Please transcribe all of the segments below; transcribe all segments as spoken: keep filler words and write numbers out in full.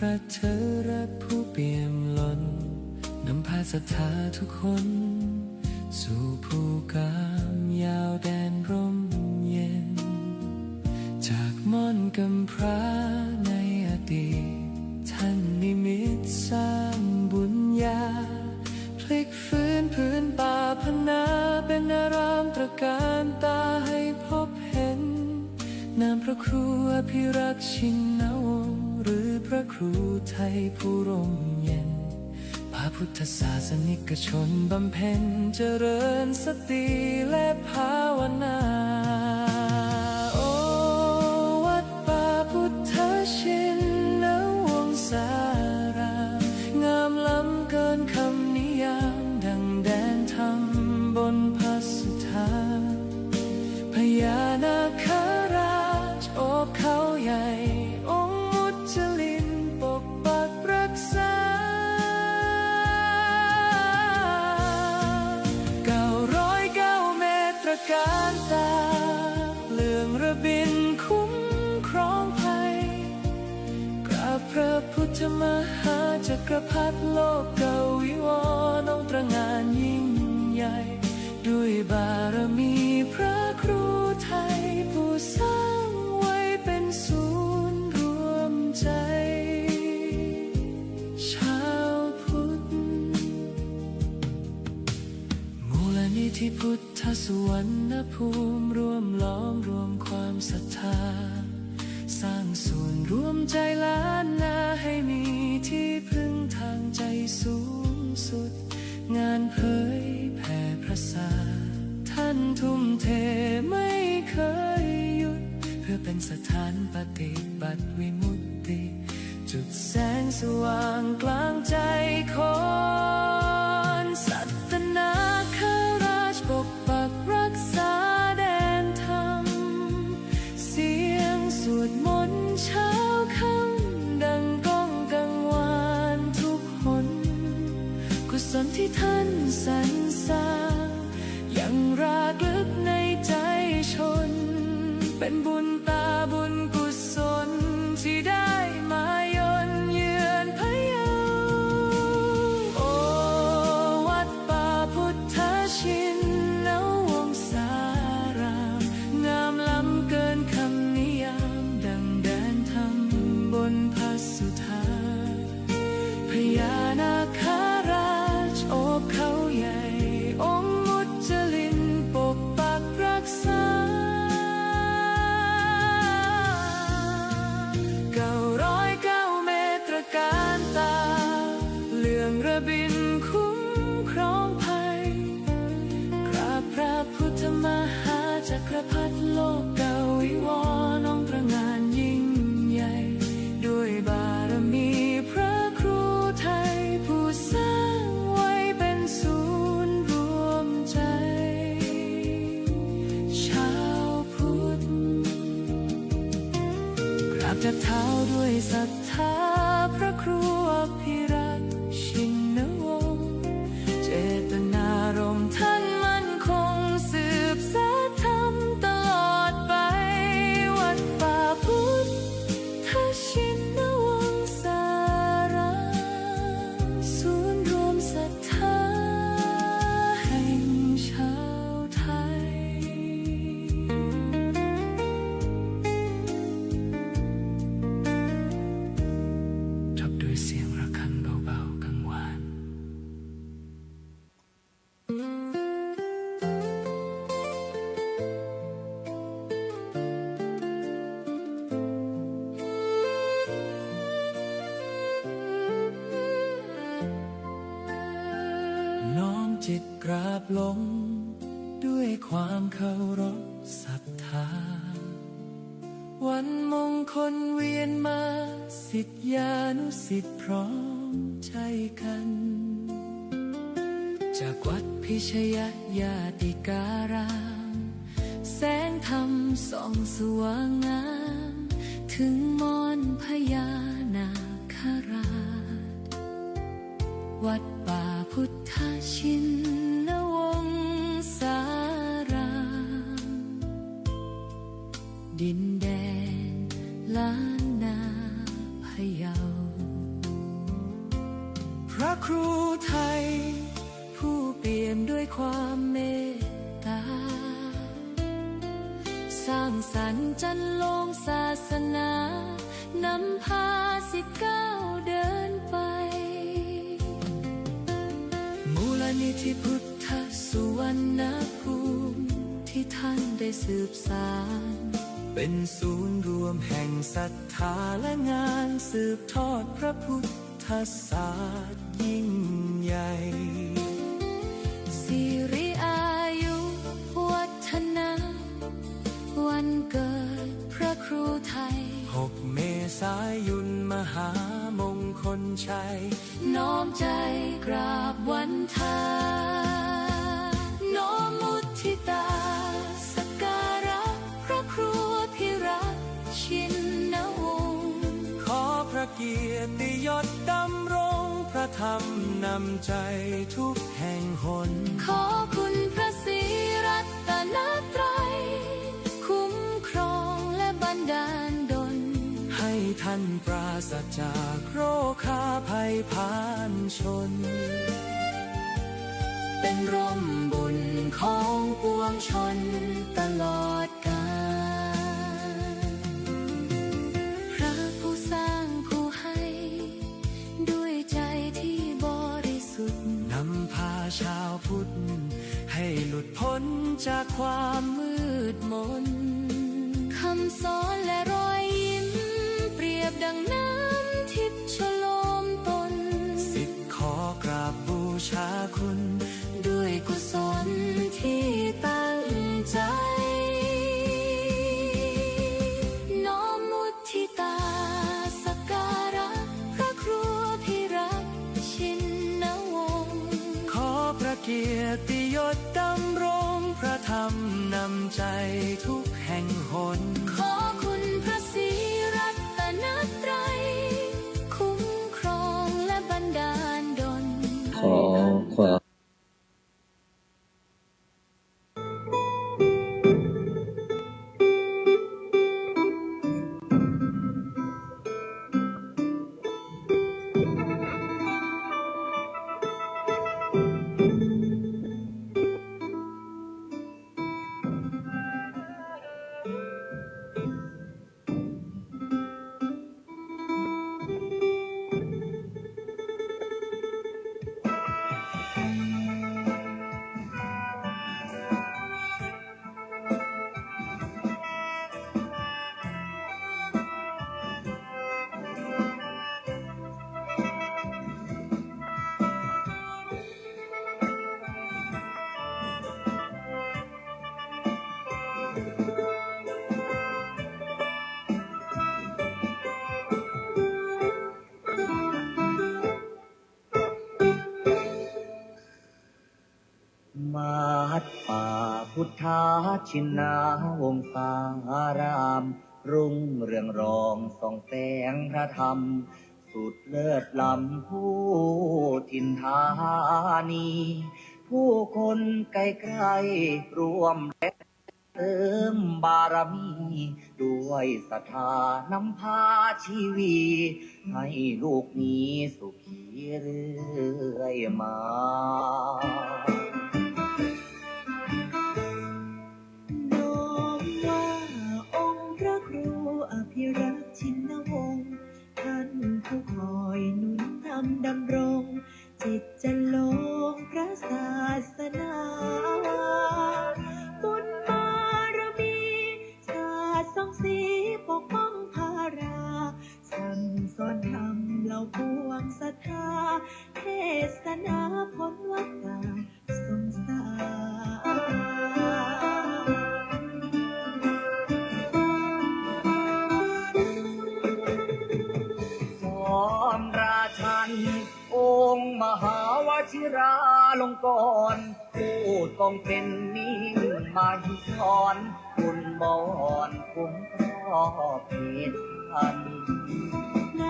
พระเถระผู้เปี่ยมล้น นำพาศรัทธาทุกคน สู่ภูกามยาวแดนร่มเย็น จากม่อนกำพร้าในอดีต ท่านนิมิตสร้างบุญญา พลิกฟื้นพื้นป่าพนาเป็นอารามตระการตาให้พบเห็น นามพระครูอภิรักษ์ชินวงศ์ หรือพระครูไทยผู้ร่มเย็น พาพุทธศาสนิกชนบำเพ็ญเจริญสติและภาวนา โอ วัดป่าพุทธชินวงศาราม งามล้ำเกินคำนิยาม ดังแดนธรรมบนพระสุธา พญานาคราชโอบเขาใหญ่ องค์มุจลินปกปักรักษา เก้าร้อยเก้าเมตรตระการตา เหลืองระบินคุ้มครองภัย กราบพระพุทธมหาจักรพรรดิโลกวิวรณ์ องค์ตระหง่านยิ่งใหญ่ ด้วยบารมีพระครูไทย ผู้สร้างไว้เป็นศูนย์รวมใจ ชาวพุทธ มูลนิธิพุทธสุวรรณภูมิ ร่วมล้อมรวมความศรัทธา สร้างศูนย์รวมใจล้านนา ให้มีที่พึ่งทางใจสูงสุด งานเผยแผ่พระศาสนา ท่านทุ่มเทไม่เคยหยุด เพื่อเป็นสถานปฏิบัติวิมุตติ จุดแสงสว่างกลางใจคน สัตนาคราชปกปักรักษาแดนธรรม เสียงสวดมนต์เช้าค่ำดังก้องกังวานทุกหน กุศลที่ท่านสรรสร้าง ยังรากลึกในใจชน เป็นบุญตาบุญกุศลที่ได้มาย่นเยือนพะเยา โอ วัดป่าพุทธชินวงศาราม งามล้ำเกินคำนิยาม ดังแดนธรรมบนพระสุธา พญานาคราชโอบเขาใหญ่ องค์มุจลินปกปักรักษา เก้าร้อยเก้าเมตรตระการตา เหลืองระบินคุ้มครองภัย กราบพระพุทธมหาจักรพรรดิโลกวิวรณ์ องค์ตระหง่านยิ่งใหญ่ ด้วยบารมีพระครูไทย ผู้สร้างไว้เป็นศูนย์รวมใจ ชาวพุทธ กราบจับเท้าด้วยศรัทธาพระครูอภิรักษ์ชินวงศ์ เจตนารมณ์ท่านมั่นคง สืบสานธรรมตลอดไป วัดป่าพุทธชินวงศาราม ศูนย์รวมศรัทธาแห่งชาวไทย จบด้วยเสียงระฆังเบาๆ กังวาน น้อมจิตกราบลงด้วยความเคารพศรัทธา วันมงคลเวียนมา ศิษยานุศิษย์พร้อมใจกัน จากวัดพิชยญาติการาม แสงธรรมส่องสว่างงาม ถึงม่อนพญานาคราช วัดป่าพุทธชินวงศาราม ดินแดนล้านนาพะเยา ครูไทย ผู้เปี่ยมด้วยความเมตตา สร้างสรรค์จันลงศาสนา นำพาสิทธิ์ก้าวเดินไป มูลนิธิพุทธสุวรรณภูมิ ที่ท่านได้สืบสาน เป็นศูนย์รวมแห่งศรัทธาและงานสืบทอดพระพุทธศาสนายิ่งใหญ่ สิริอายุวัฒนะ วันเกิดพระครูไทย หกเมษายน มหามงคลชัย น้อมใจกราบวันทา น้อมมุทิตา สักการะพระครูอภิรักษ์ชินวงศ์ ขอพระเกียรติยศดำรงพระธรรมนำใจทุกแห่งหน ขอคุณพระศรีรัตนตรัย คุ้มครองและบันดาลดล ให้ท่านปราศจากโรคาภัยพานชน เป็นร่มบุญของปวงชนตลอดกาล พระผู้สร้างผู้ให้ ด้วยใจที่บริสุทธิ์ นำพาชาวพุทธ ให้หลุดพ้นจากความมืดมน คำสอนและรอยยิ้ม เปรียบดังน้ำทิพย์ชโลมตน สิทธิ์ขอกราบบูชาคุณ ด้วยกุศลที่ตั้งใจ น้อมมุทิตา สักการะพระครูอภิรักษ์ชินวงศ์ ขอพระเกียรติยศดำรงพระธรรมนำใจทุกแห่งหน ขอคุณพระศรีรัตนตรัย คุ้มครองและบันดาลดล ขอความ วัดป่าพุทธชินวงศาราม รุ่งเรืองรองส่องแสงพระธรรม สุดเลิศล้ำผู้ถิ่นธานี ผู้คนไกลๆร่วมแรงเสริมบารมี ด้วยศรัทธานำพาชีวี ให้ลูกมีสุขีเรื่อยมา น้อมว่าองค์พระครูอภิรักษ์ชินวงศ์ ท่านผู้คอยหนุนนำดำรง จิตจะลงพระศาสนา บุญบารมี สาดส่องสีปกป้องพารา สั่งสอนธรรมเหล่าปวงศรัทธา เทศนาพ้นวัฏฏะสงสาร สอนราชัน องค์มหาวชิราลงกรณ์ ผู้ทรงเป็นมิ่งมหิศร บุญบอนคุ้มครอบเหตุพัน ใน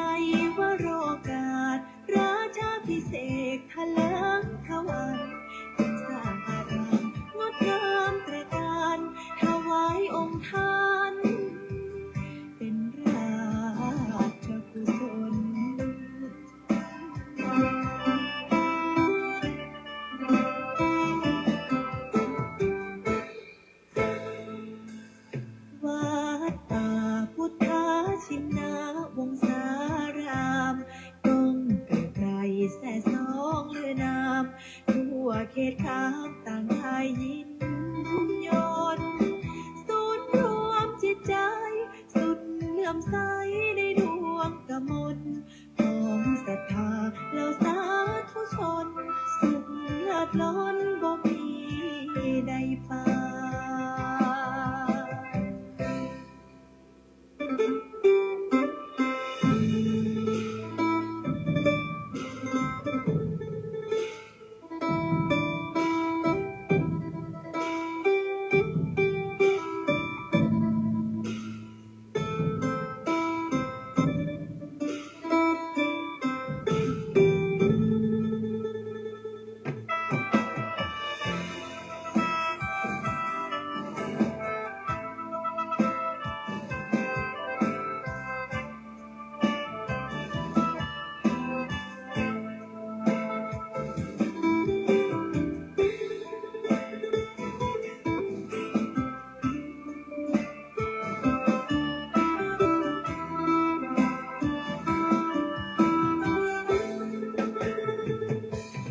วโรกาส ราชาภิเษกถลิงขวัญ ยังสร้างอารามงดงามตระการ ถวายองค์ท่าน เป็นราชกุศล จำใสในดวงกมลของศรัทธาเหล่าสาธุชน สุขเลิศล้นบ่มีในป่า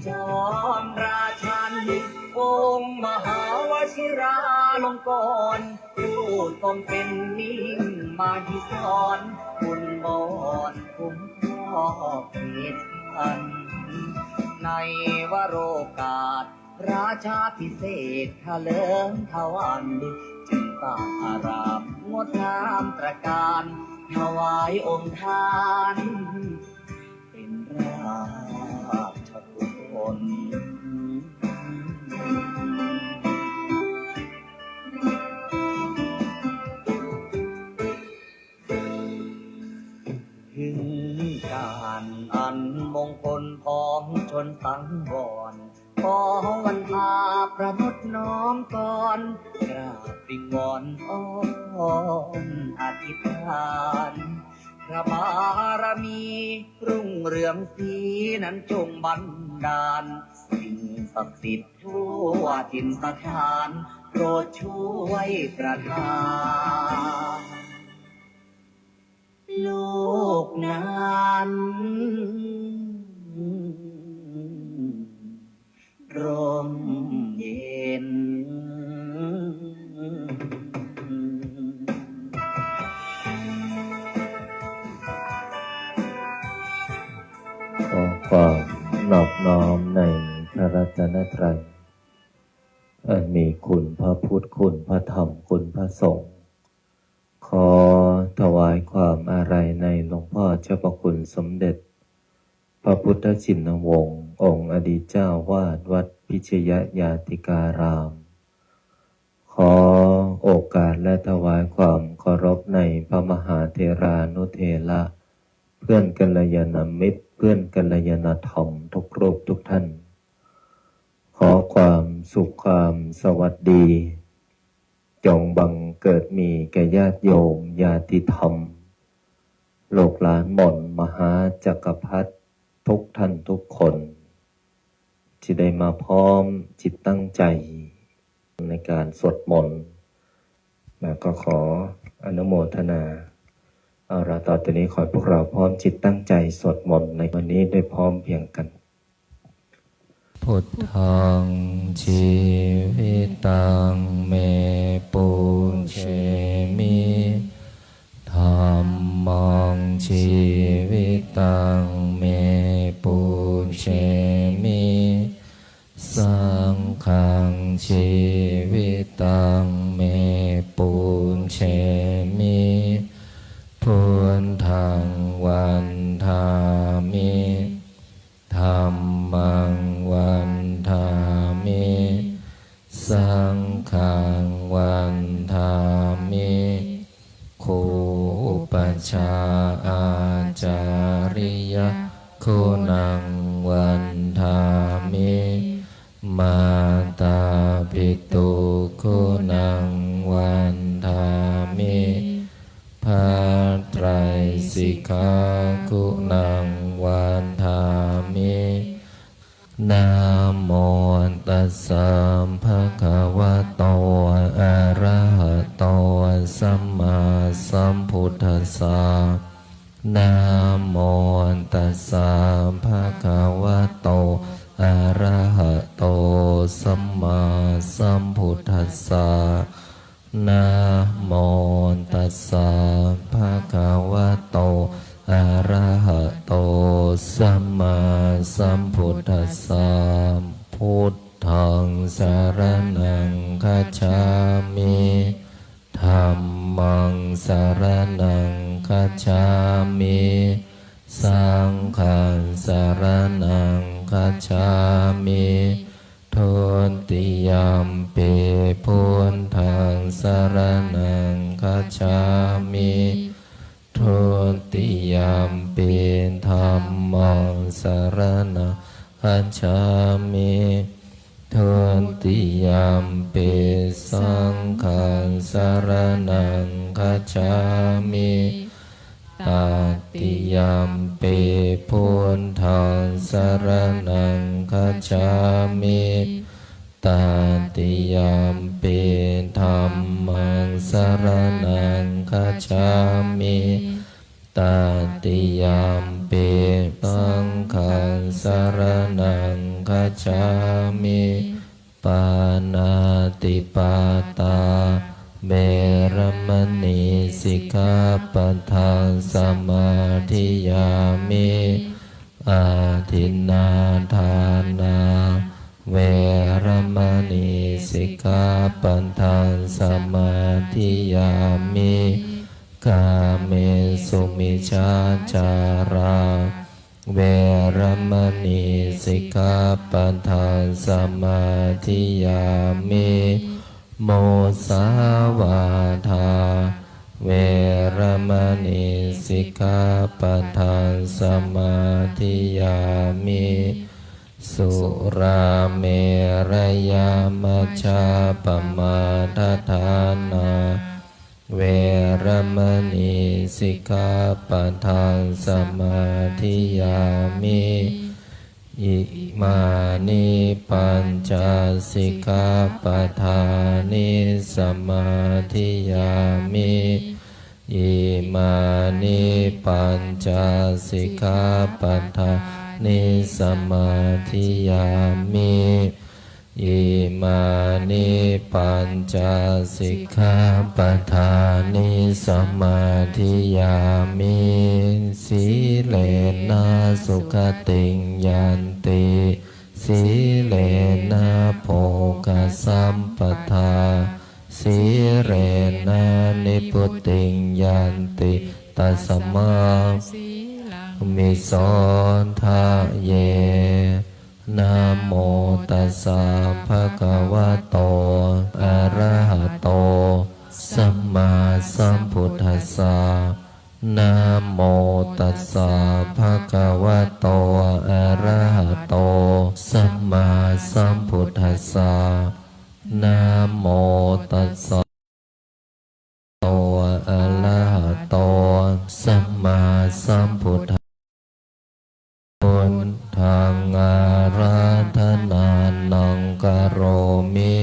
จอมราชันองค์มหาวชิราลงกรณ์ ผู้ทรงเป็นมิ่งมหิศร บุญบอนคุ้มครองเขตพัน ในวโรกาสราชาภิเษกเถลิงทวัน จึงสร้างอารามงดงามตระการ ถวายองค์ท่าน เป็นราชกุศล ถึงการอันมงคลพ้องชนสังวร ขอวันพาประมุขน้อมกร กราบวิงวอนอ้อนอธิษฐาน พระบารมีรุ่งเรืองสีนั้นจงบันดาล สิ่งศักดิ์สิทธิ์ทั่วถิ่นสถาน โปรดช่วยประทาน โลกนั้นร่มเย็น ขอความนอบน้อมในพระรัตนตรัย อันมีคุณพระพุทธ คุณพระธรรม คุณพระสงฆ์ ขอถวายความอาลัยในหลวงพ่อเจ้าพระคุณสมเด็จ พระพุทธชินวงศ์ องค์อดีตเจ้าวาดวัดพิชยญาติการาม ขอโอกาสและถวายความเคารพในพระมหาเถรานุเถระ เพื่อนกัลยาณมิตร เพื่อนกัลยาณธรรมทุกรูปทุกท่าน ขอความสุขความสวัสดี จงบังเกิดมีแก่ญาติโยมญาติธรรม ลูกหลานหม่อนมหาจักรพรรดิทุกท่านทุกคน ที่ได้มาพร้อมจิตตั้งใจในการสวดมนต์ แล้วก็ขออนุโมทนา เอาละ ต่อจากนี้ขอให้พวกเราพร้อมจิตตั้งใจสวดมนต์ในวันนี้ด้วยพร้อมเพรียงกัน Buddhaṃ jīvitaṃ me pūjemi. Dhammaṃ jīvitaṃ me pūjemi. Saṅghaṃ jīvitaṃ me pūjemi. Buddhaṃ vandāmi. Dhammaṃ vandāmi. Saṅghaṃ vandāmi. Gu upajjhāyācariyaguṇaṃ vandāmi. Mātāpituguṇaṃ vandāmi. Bhātrāyasika guṇaṃ vandāmi. Namo tassa bhagavato arahato sammāsambuddhassa. Namo tassa bhagavato arahato sammāsambuddhassa. Namo tassa bhagavato arahato sammāsambuddhassa. Buddhaṃ saraṇaṃ gacchāmi. Dhammaṃ saraṇaṃ gacchāmi. Saṅghaṃ saraṇaṃ gacchāmi. Dutiyampi buddhaṃ saraṇaṃ gacchāmi. Dutiyampi dhammaṃ saraṇaṃ gacchāmi. Dutiyampi saṅghaṃ saraṇaṃ gacchāmi. Tatiyampi buddhaṃ saraṇaṃ gacchāmi. Tatiyampi dhammaṃ saraṇaṃ gacchāmi. Tatiyampi saṅghaṃ saraṇaṃ gacchāmi. Pāṇātipātā veramaṇī sikkhāpadaṃ samādiyāmi. Adinnādānā veramaṇī sikkhāpadaṃ samādiyāmi. Kāmesu micchācārā veramaṇī sikkhāpadaṃ samādiyāmi. Musāvādā veramaṇī sikkhāpadaṃ samādiyāmi. Surāmerayamajjapamādaṭṭhānā veramaṇī sikkhāpadaṃ samādiyāmi. Imāni pañca sikkhāpadāni samādiyāmi. Imāni pañca sikkhāpadāni samādiyāmi. Imāni pañca sikkhāpadāni samādiyāmi. Sīlena sugatiṃ yanti, sīlena bhogasampadā, sīlena nibbutiṃ yanti, tasmā sīlaṃ visodhaye. Namo tassa bhagavato arahato sammāsambuddhassa. Namo tassa bhagavato arahato sammāsambuddhassa. Namo tassa arahato sammāsambuddhassa. Buddhaṃ ārādhanānaṃ karomi.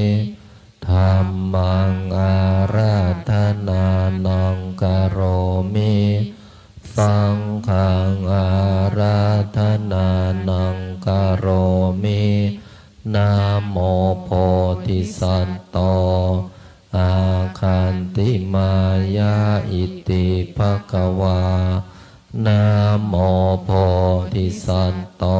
Dhammaṃ ārādhanānaṃ karomi. Saṅghaṃ ārādhanānaṃ karomi. Namo bodhisatto āgantimāya iti bhagavā. Namo bodhisatto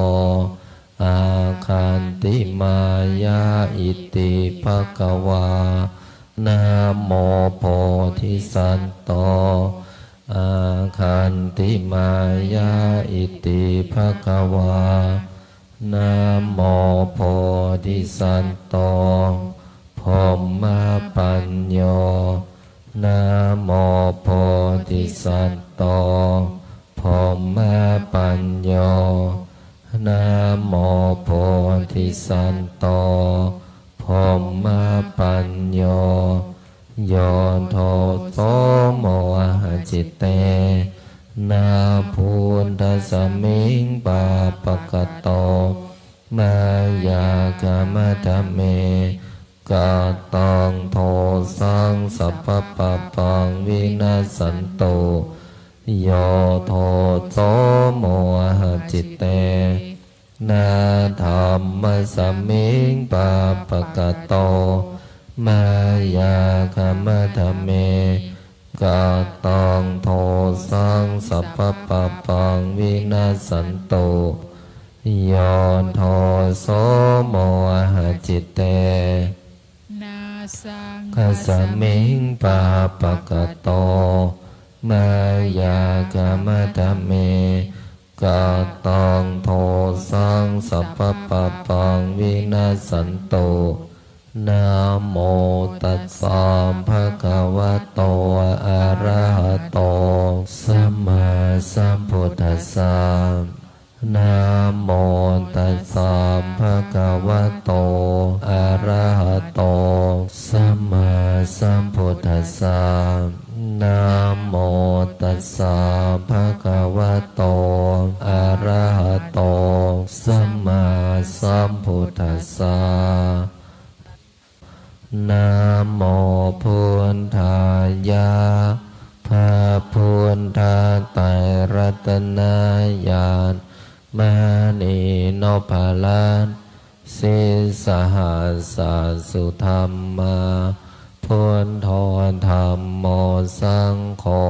āgantimāya iti bhagavā. Namo bodhisatto āgantimāya iti bhagavā. Namo bodhisatto brahmapañño. Namo bodhisatto brahmapañño. Namo bodhisatto brahmapañño. Yo doso mohacitena buddhasmiṃ pāpakato mayā khamatha me kataṃ dosaṃ sabbapāpaṃ vinassantu. Yo doso mohacitena dhammasmiṃ pāpakato Mayā khamatha me kataṃ dosaṃ, sabbapāpaṃ vinassantu, yo doso mohacitte, nasaṅkhasmiṃ pāpakato. Mayā khamatha me kataṃ dosaṃ, sabbapāpaṃ vinassantu. Namo tassa bhagavato arahato sammāsambuddhassa. Namo tassa bhagavato arahato sammāsambuddhassa. Namo tassa bhagavato arahato sammāsambuddhassa. Namo buddhāya. พระพุทธไตรรัตนญาณ มณีนพรัตน์ sīsahassa sudhammā, buddho dhammo saṅgho,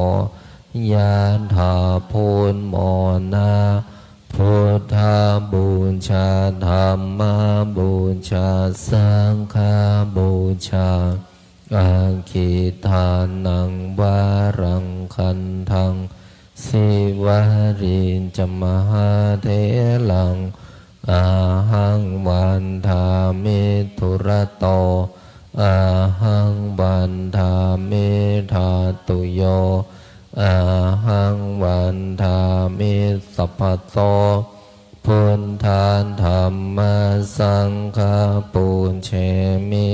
yathā buddhamona, buddhapūjā, dhammapūjā, saṅghapūjā, aggidānaṃ varaṃ gandhaṃ, sīvalī ca mahātheraṃ, ahaṃ vandāmi dūrato, ahaṃ vandāmi dhātuyo, ahaṃ vandāmi sabbaso, buddha dhamma saṅgha pūjemi.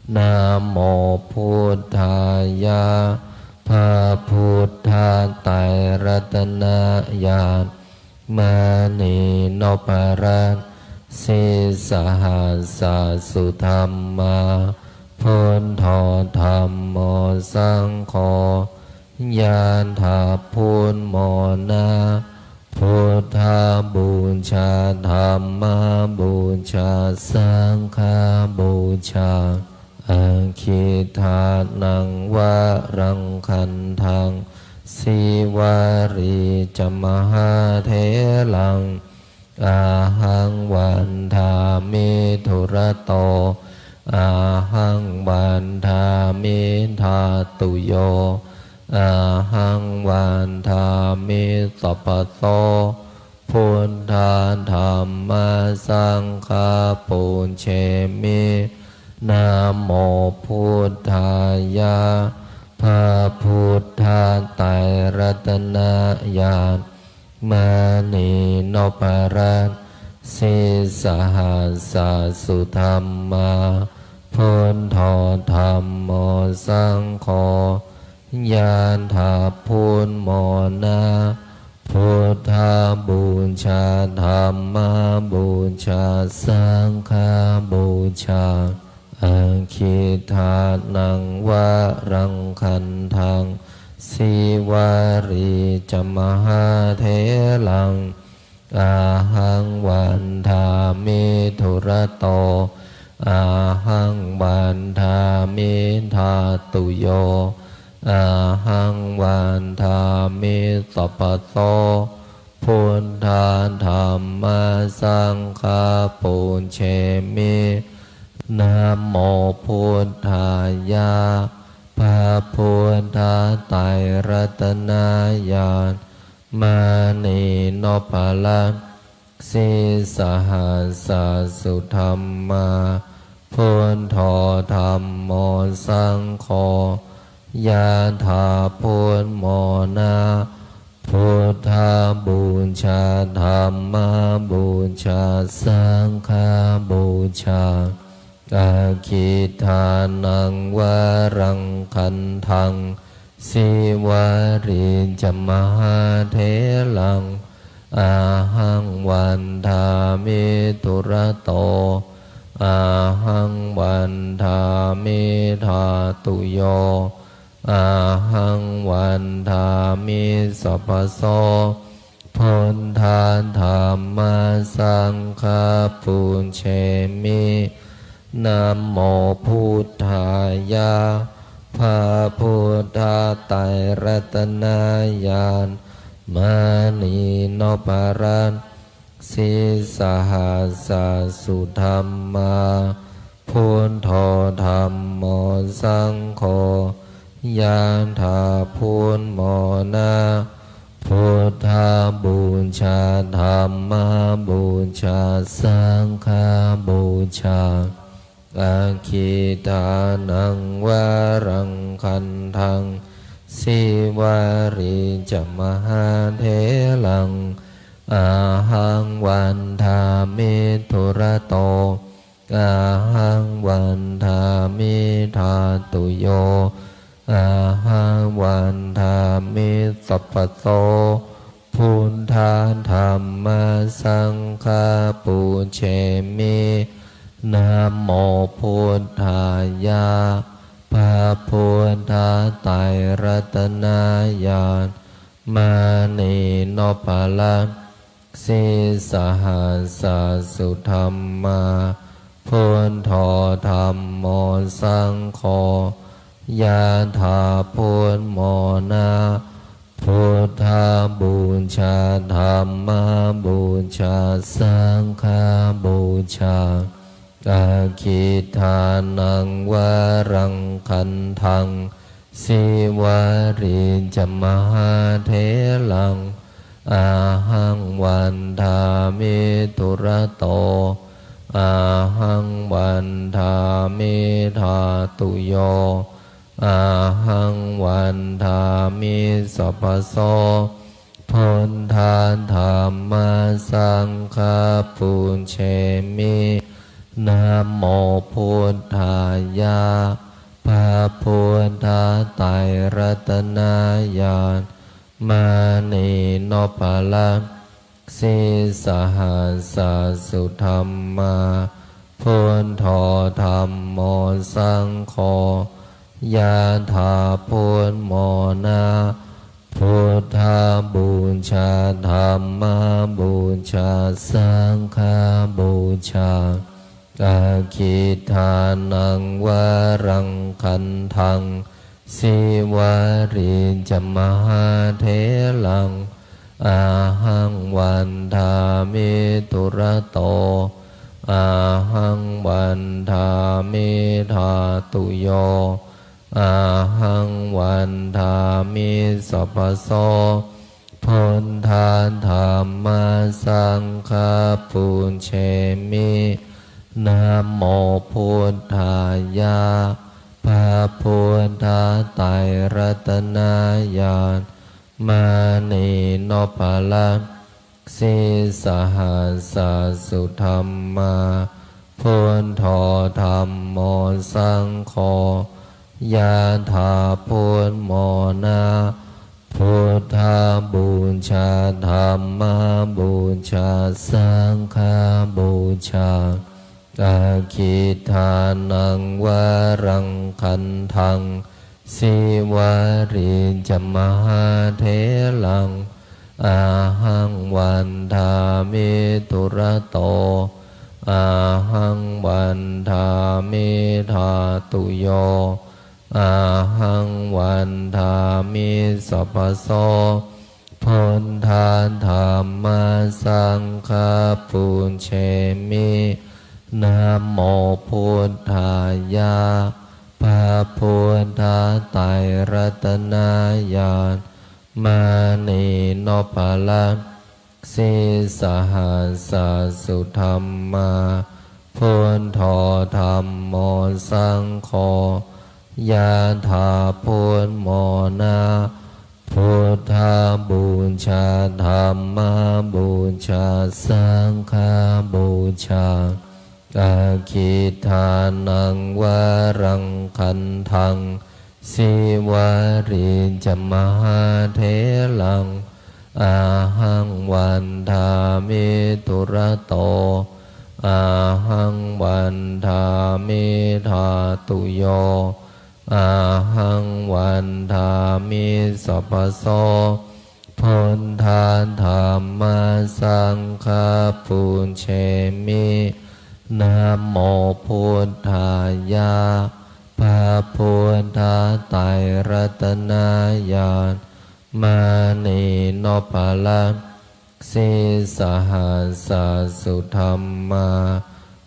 Namo buddhāya. พระพุทธไตรรัตนญาณ มณีนพรัตน์ sīsahassa sudhammā, buddho dhammo saṅgho, yathā buddhamona, buddhapūjā, dhammapūjā, saṅghapūjā, aggidānaṃ varaṃ gandhaṃ, sīvalī ca mahātheraṃ, ahaṃ vandāmi dūrato, ahaṃ vandāmi dhātuyo, ahaṃ vandāmi sabbaso, buddha dhamma saṅgha pūjemi. Namo buddhāya. พระพุทธไตรรัตนญาณ มณีนพรัตน์ sīsahassa sudhammā, buddho dhammo saṅgho, yathā buddhamona, buddhapūjā, dhammapūjā, saṅghapūjā, aggidānaṃ varaṃ gandhaṃ, sīvalī ca mahātheraṃ, ahaṃ vandāmi dūrato, ahaṃ vandāmi dhātuyo, ahaṃ vandāmi sabbaso, buddha dhamma saṅgha pūjemi. Namo buddhāya. พระพุทธไตรรัตนญาณ มณีนพรัตน์ sīsahassa sudhammā, buddho dhammo saṅgho, yathā buddhamona, buddhapūjā, dhammapūjā, saṅghapūjā, aggidānaṃ varaṃ gandhaṃ, sīvalī ca mahātheraṃ, ahaṃ vandāmi dūrato, ahaṃ vandāmi dhātuyo, ahaṃ vandāmi sabbaso, buddha dhamma saṅgha pūjemi. Namo buddhāya, พระพุทธไตรรัตนญาณ มณีนพรัตน์ sīsahassa sudhammā, buddho dhammo saṅgho, yathā buddhamona. Buddhapūjā, dhammapūjā, saṅghapūjā. Aggīdānaṃ varaṃ gandhaṃ, sīvalī ca mahātheraṃ, ahaṃ vandāmi dūrato, ahaṃ vandāmi dhātuyo, ahaṃ vandāmi sabbaso. Buddha dhamma saṅgha pūjemi. Namo buddhāya, พระพุทธไตรรัตนญาณ มณีนพรัตน์ sīsahassa sudhammā, buddho dhammo saṅgho, yathā buddhamona. Buddhapūjā, dhammapūjā, saṅghapūjā. Aggīdānaṃ varaṃ gandhaṃ, sīvalī ca mahātheraṃ, ahaṃ vandāmi dūrato, ahaṃ vandāmi dhātuyo, ahaṃ vandāmi sabbaso. Buddha dhamma saṅgha pūjemi. Namo buddhāya, พระพุทธไตรรัตนญาณ มณีนพรัตน์ sīsahassa sudhammā, buddho dhammo saṅgho, yathā buddhamona. Buddhapūjā, dhammapūjā, saṅghapūjā. Aggīdānaṃ varaṃ gandhaṃ, sīvalī ca mahātheraṃ, ahaṃ vandāmi dūrato, ahaṃ vandāmi dhātuyo, ahaṃ vandāmi sabbaso. Buddha dhamma saṅgha pūjemi. Namo buddhāya, พระพุทธไตรรัตนญาณ มณีนพรัตน์ sīsahassa sudhammā, buddho dhammo saṅgho, yathā buddhamona. Buddhapūjā, dhammapūjā, saṅghapūjā. Aggīdānaṃ varaṃ gandhaṃ, sīvalī ca mahātheraṃ, ahaṃ vandāmi dūrato, ahaṃ vandāmi dhātuyo, ahaṃ vandāmi sabbaso. Buddha dhamma saṅgha pūjemi. Namo buddhāya, พระพุทธไตรรัตนญาณ มณีนพรัตน์ sīsahassa sudhammā, buddho dhammo saṅgho, yathā buddhamona. Buddhapūjā, dhammapūjā, saṅghapūjā. Aggīdānaṃ varaṃ gandhaṃ, sīvalī ca mahātheraṃ, ahaṃ vandāmi dūrato, ahaṃ vandāmi dhātuyo, ahaṃ vandāmi sabbaso. Buddha dhamma saṅgha pūjemi. Namo buddhāya, nobhara. Sīsahassa sudhammā,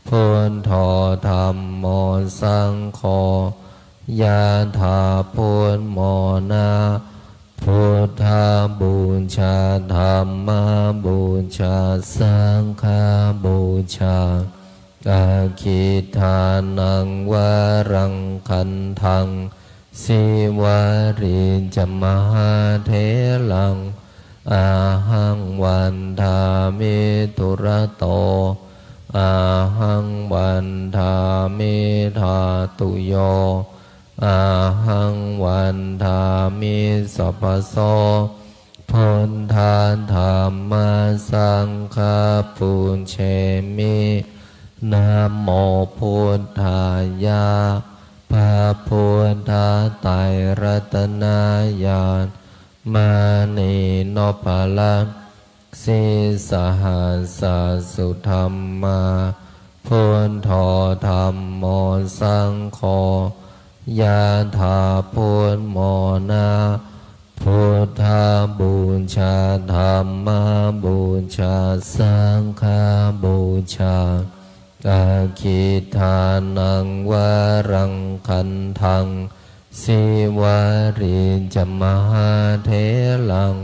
buddho dhammo saṅgho, yathā buddhamona. Buddhapūjā, dhammapūjā, saṅghapūjā. Aggidānaṃ varaṃ gandhaṃ, sīvalī ca mahātheraṃ, ahaṃ vandāmi dūrato, ahaṃ vandāmi dhātuyo, ahaṃ vandāmi sabbaso. Buddha dhamma saṅgha pūjemi. Namo buddhāya. พระพุทธไตรรัตนญาณ มณีนพรัตน์ sīsahassa sudhammā, buddho dhammo saṅgho, yathā buddhamona. Buddhapūjā, dhammapūjā, saṅghapūjā. Aggidānaṃ varaṃ gandhaṃ, sīvalī ca mahātheraṃ,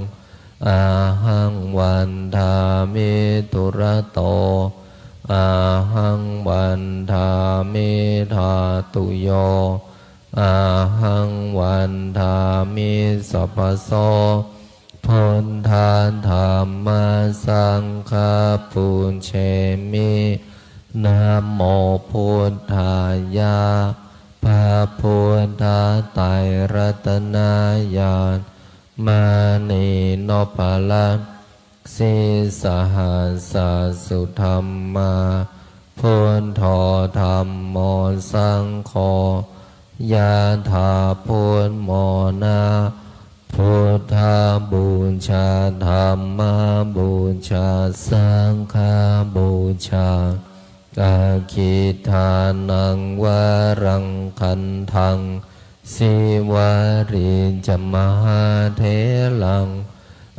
ahaṃ vandāmi dūrato, ahaṃ vandāmi dhātuyo, ahaṃ vandāmi sabbaso. Buddha dhamma saṅgha pūjemi. Namo buddhāya. พระพุทธไตรรัตนญาณ มณีนพรัตน์ sīsahassa sudhammā, buddho dhammo saṅgho, yathā buddhamona. Buddhapūjā, dhammapūjā, saṅghapūjā. Aggidānaṃ varaṃ gandhaṃ, sīvalī ca mahātheraṃ,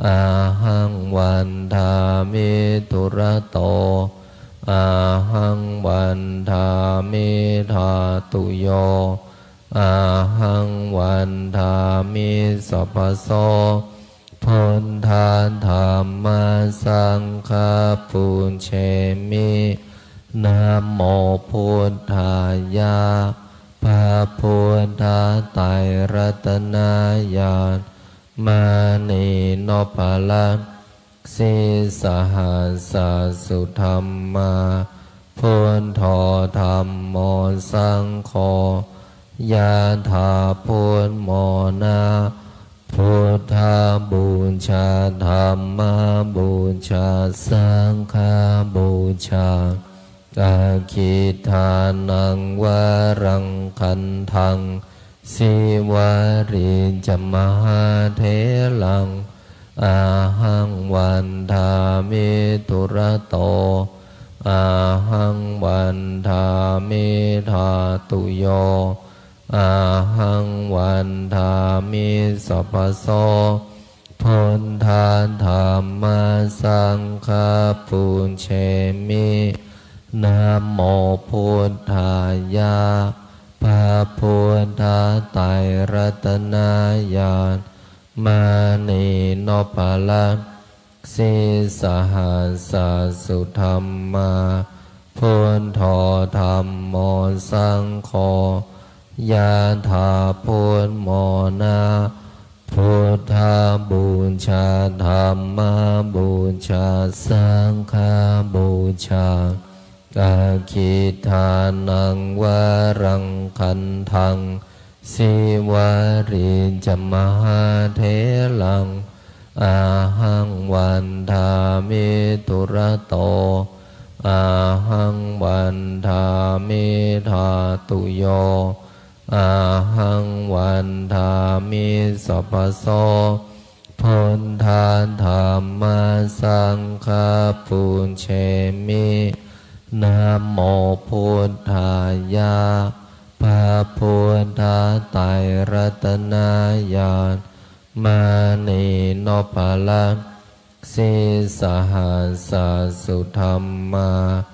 ahaṃ vandāmi dūrato, ahaṃ vandāmi dhātuyo, ahaṃ vandāmi sabbaso. Buddha dhamma saṅgha pūjemi. Namo buddhāya. พระพุทธไตรรัตนญาณ มณีนพรัตน์ sīsahassa sudhammā, buddho dhammo saṅgho, yathā buddhamona. Buddhapūjā, dhammapūjā, saṅghapūjā. Aggidānaṃ varaṃ gandhaṃ, sīvalī ca mahātheraṃ, ahaṃ vandāmi dūrato, ahaṃ vandāmi dhātuyo, ahaṃ vandāmi sabbaso. Buddha dhamma saṅgha pūjemi. Namo buddhāya. พระพุทธไตรรัตนญาณ มณีนพรัตน์ sīsahassa sudhammā, buddho dhammo saṅgho, yathā buddhamona. Buddhapūjā, dhammapūjā, saṅghapūjā. Aggidānaṃ varaṃ gandhaṃ, sīvalī ca mahātheraṃ, ahaṃ vandāmi dūrato, ahaṃ vandāmi dhātuyo, ahaṃ vandāmi sabbaso. Buddha dhamma saṅgha pūjemi. Namo buddhāya. พระพุทธไตรรัตนญาณ มณีนพรัตน์ Sīsahassa sudhammā,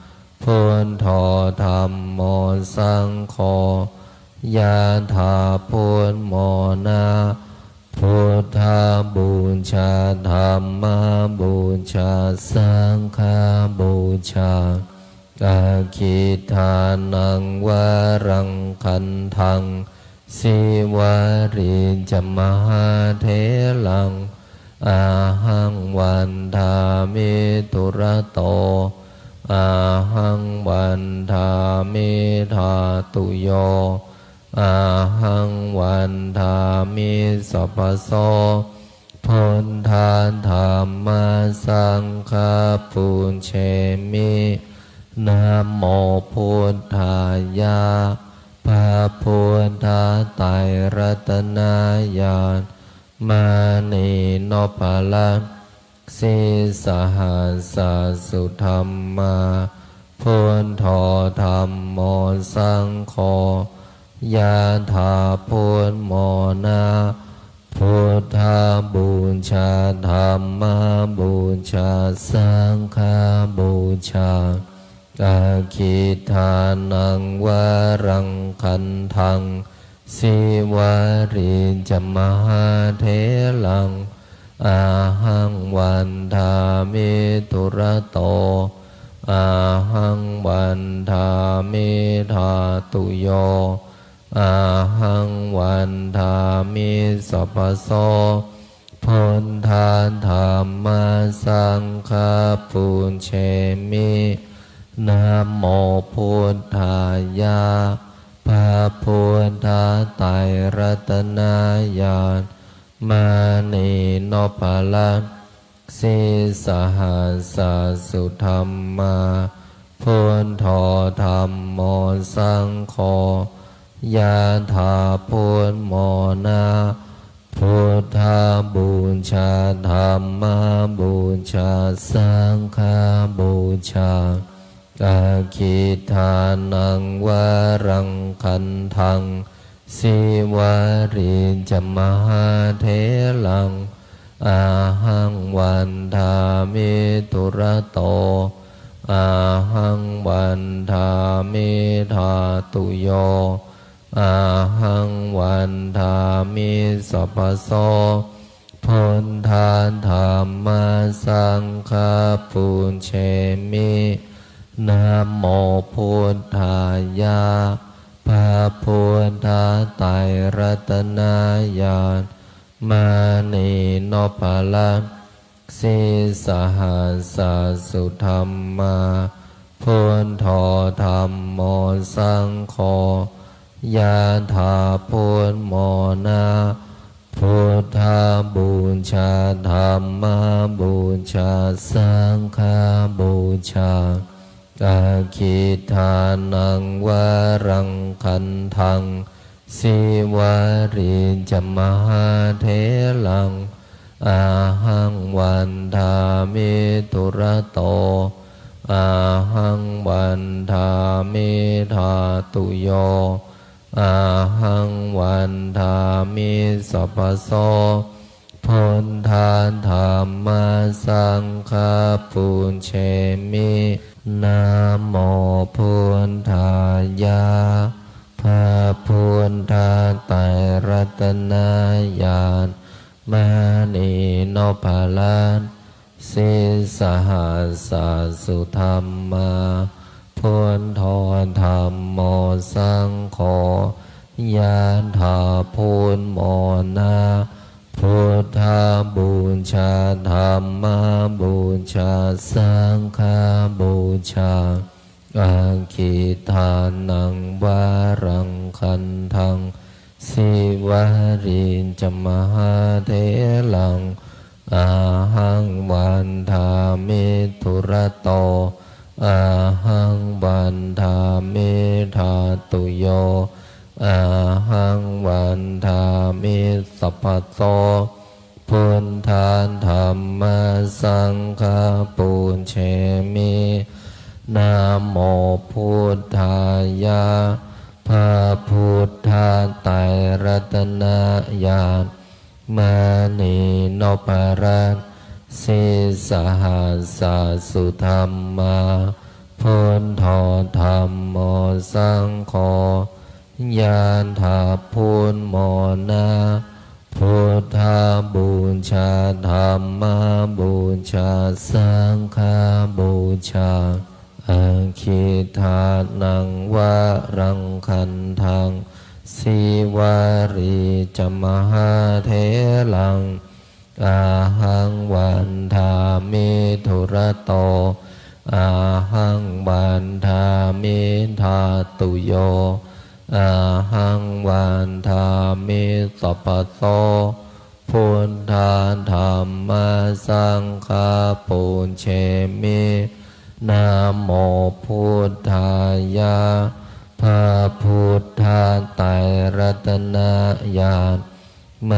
buddho dhammo saṅgho, yadā buddhamona, buddhapūjā, dhammapūjā, saṅghapūjā, aggidānaṃ varaṃ gandhaṃ, sīvalī ca mahātheraṃ, ahaṃ vandāmi dūrato, ahaṃ vandāmi dhātuyo, ahaṃ vandāmi sabbaso, buddha dhamma saṅgha pūjemi. Namo buddhāya, พระพุทธไตรรัตนญาณ มณีนพรัตน์ sīsahassa sudhammā, buddho dhammo saṅgho, yadā buddhamona, buddhapūjā, dhammapūjā, saṅghapūjā, aggidānaṃ varaṃ gandhaṃ, sīvalī ca mahātheraṃ, ahaṃ vandāmi dūrato, ahaṃ vandāmi dhātuyo, ahaṃ vandāmi sabbaso, buddha dhamma saṅgha pūjemi. Namo buddhāya, พระพุทธไตรรัตนญาณ มณีนพรัตน์ sīsahassa sudhammā, buddho dhammo saṅgho, yadā buddhamona, buddhapūjā, dhammapūjā, saṅghapūjā, aggidānaṃ varaṃ gandhaṃ, sīvalī ca mahātheraṃ, ahaṃ vandāmi dūrato, ahaṃ vandāmi dhātuyo, ahaṃ vandāmi sabbaso, buddha dhamma saṅgha pūjemi. Namo buddhāya, พระพุทธไตรรัตนญาณ มณีนพรัตน์ sīsahassa sudhammā, buddho dhammo saṅgho, yadā buddhamona, buddhapūjā, dhammapūjā, saṅghapūjā, aggidānaṃ varaṃ gandhaṃ, sīvalī ca mahātheraṃ, ahaṃ vandāmi dūrato, ahaṃ vandāmi dhātuyo, ahaṃ vandāmi sabbaso, buddha dhamma saṅgha pūjemi. Namo buddhāya, พระพุทธไตรรัตนญาณ มณีนพรัตน์ sīsahassa sudhammā, buddho dhammo saṅgho, yadā buddhamona, buddhapūjā, dhammapūjā, saṅghapūjā, aggidānaṃ varaṃ gandhaṃ, sīvalī ca mahātheraṃ, ahaṃ vandāmi dūrato, ahaṃ vandāmi dhātuyo, ahaṃ vandāmi sabbaso, buddha dhamma saṅgha pūjemi. Namo buddhāya, พระพุทธไตรรัตนญาณ มณีนพรัตน์ sīsahassa sudhammā, buddho dhammo saṅgho, yāthābhummona, buddhapūjā dhammapūjā saṅghapūjā, aggidānaṃ varaṃ gandhaṃ, sīvalī ca mahātheraṃ, ahaṃ vandāmi dūrato, ahaṃ vandāmi dhātuyo, ahaṃ vandāmi sabbaso, buddha dhamma saṅgha pūjemi, namo buddhāya, พระพุทธไตรรัตนญาณ ม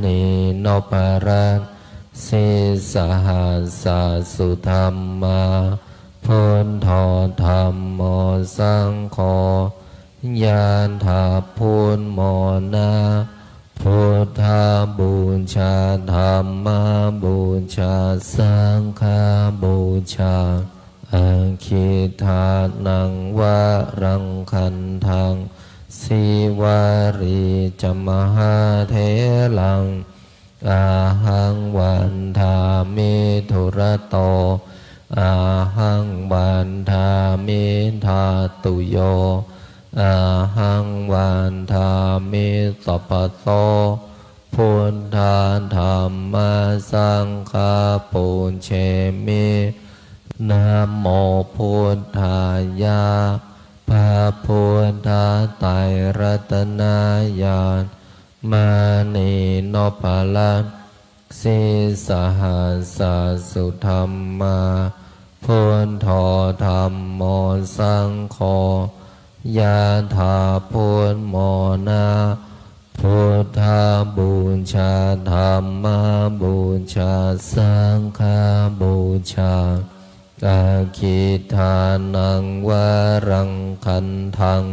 ณีนพรัตน์ sīsahassa sudhammā, buddho dhammo saṅgho, yāthābhummona, buddhapūjā dhammapūjā saṅghapūjā, aggidānaṃ varaṃ gandhaṃ, sīvalī ca mahātheraṃ, ahaṃ vandāmi dūrato, ahaṃ vandāmi dhātuyo, ahaṃ vandāmi sabbaso, buddha dhamma saṅgha pūjemi, namo buddhāya, พระพุทธไตรรัตนญาณ มณีนพรัตน์ sīsahassa sudhammā, buddho dhammo saṅgho, yāthābhummona, buddhapūjā dhammapūjā saṅghapūjā, aggidānaṃ varaṃ gandhaṃ,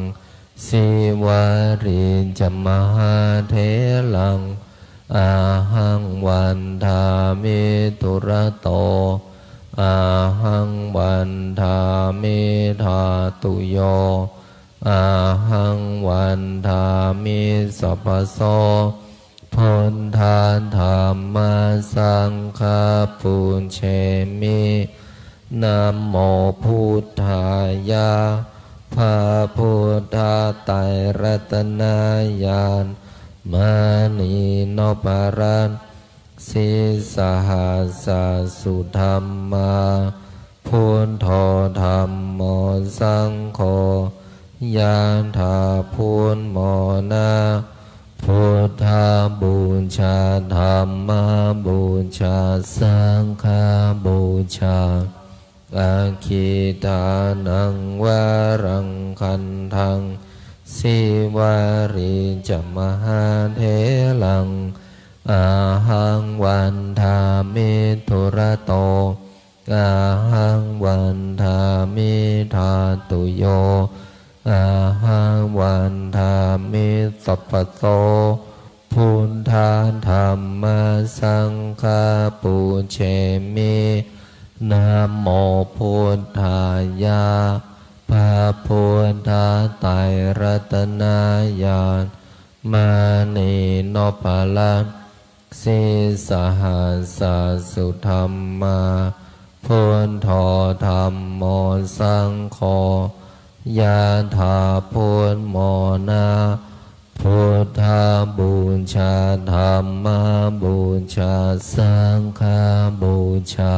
sīvalī ca mahātheraṃ, ahaṃ vandāmi dūrato, ahaṃ vandāmi dhātuyo, ahaṃ vandāmi sabbaso, buddha dhamma saṅgha pūjemi, namo buddhāya, พระพุทธไตรรัตนญาณ มณีนพรัตน์ sīsahassa sudhammā, buddho dhammo saṅgho, yāthābhummona, buddhapūjā dhammapūjā saṅghapūjā, aggidānaṃ varaṃ gandhaṃ, sīvalī ca mahātheraṃ, ahaṃ vandāmi dūrato, ahaṃ vandāmi dhātuyo, ahaṃ vandāmi sabbaso, buddha dhamma saṅgha pūjemi, namo buddhāya, พระพุทธไตรรัตนญาณ มณีนพรัตน์ sīsahassa sudhammā, buddho dhammo saṅgho, yāthābhummona, buddhapūjā dhammapūjā saṅghapūjā,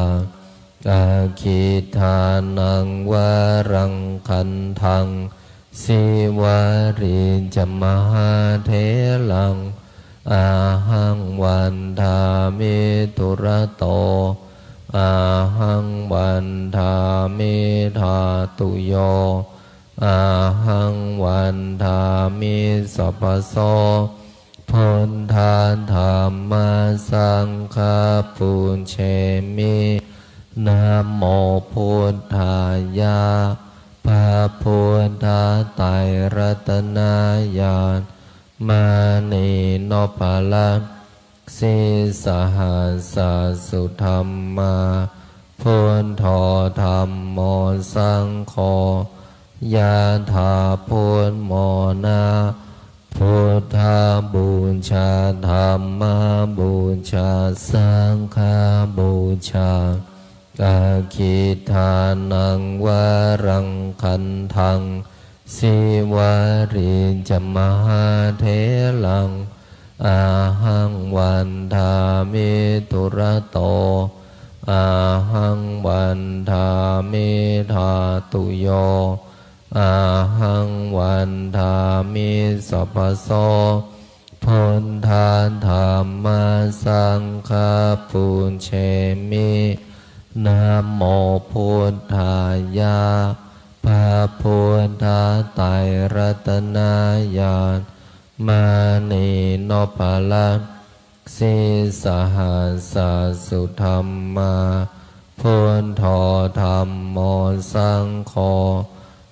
aggidānaṃ varaṃ gandhaṃ, sīvalī ca mahātheraṃ, ahaṃ vandāmi dūrato, ahaṃ vandāmi dhātuyo, ahaṃ vandāmi sabbaso, buddha dhamma saṅgha pūjemi, namo buddhāya, พระพุทธไตรรัตนญาณ มณีนพรัตน์ sīsahassa sudhammā, buddho dhammo saṅgho, yadā buddhamona, buddhapūjā, dhammapūjā, saṅghapūjā, aggidānaṃ varaṃ gandhaṃ, sīvalī ca mahātheraṃ, ahaṃ vandāmi dūrato, ahaṃ vandāmi dhātuyo, ahaṃ vandāmi sabbaso, buddha dhamma saṅgha pūjemi, namo buddhāya, พระพุทธไตรรัตนญาณ มณีนพรัตน์ sīsahassa sudhammā, buddho dhammo saṅgho,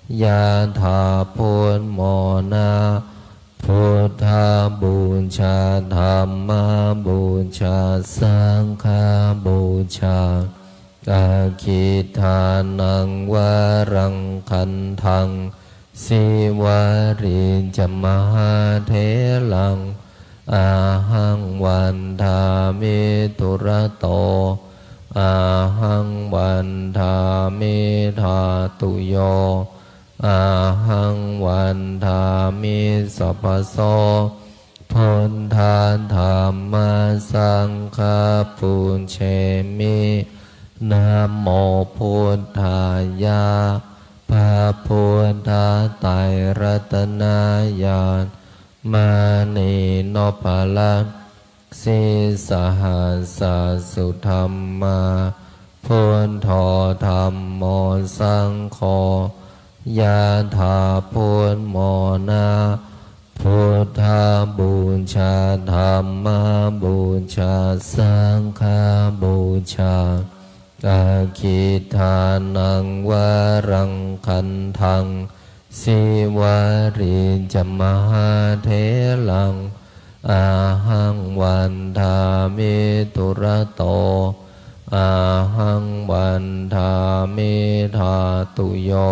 yadā buddhamona, buddhapūjā, dhammapūjā, saṅghapūjā, aggidānaṃ varaṃ gandhaṃ, sīvalī ca mahātheraṃ, ahaṃ vandāmi dūrato, ahaṃ vandāmi dhātuyo, ahaṃ vandāmi sabbaso, buddha dhamma saṅgha pūjemi, namo buddhāya, พระพุทธไตรรัตนญาณ มณีนพรัตน์ sīsahassa sudhammā, buddho dhammo saṅgho, yadā buddhamona, buddhapūjā, dhammapūjā, saṅghapūjā, aggidānaṃ varaṃ gandhaṃ, sīvalī ca mahātheraṃ, ahaṃ vandāmi dūrato, ahaṃ vandāmi dhātuyo,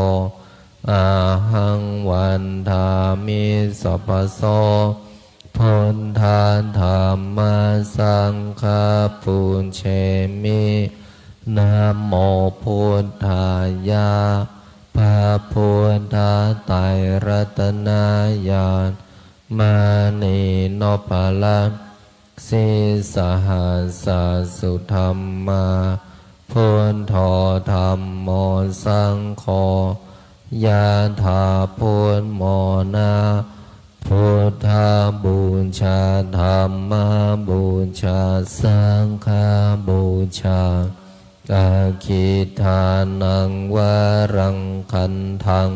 ahaṃ vandāmi sabbaso, buddha dhamma saṅgha pūjemi, namo buddhāya, พระพุทธไตรรัตนญาณ มณีนพรัตน์ sīsahassa sudhammā, buddho dhammo saṅgho, yadā buddhamona, buddhapūjā, dhammapūjā, saṅghapūjā, aggidānaṃ varaṃ gandhaṃ,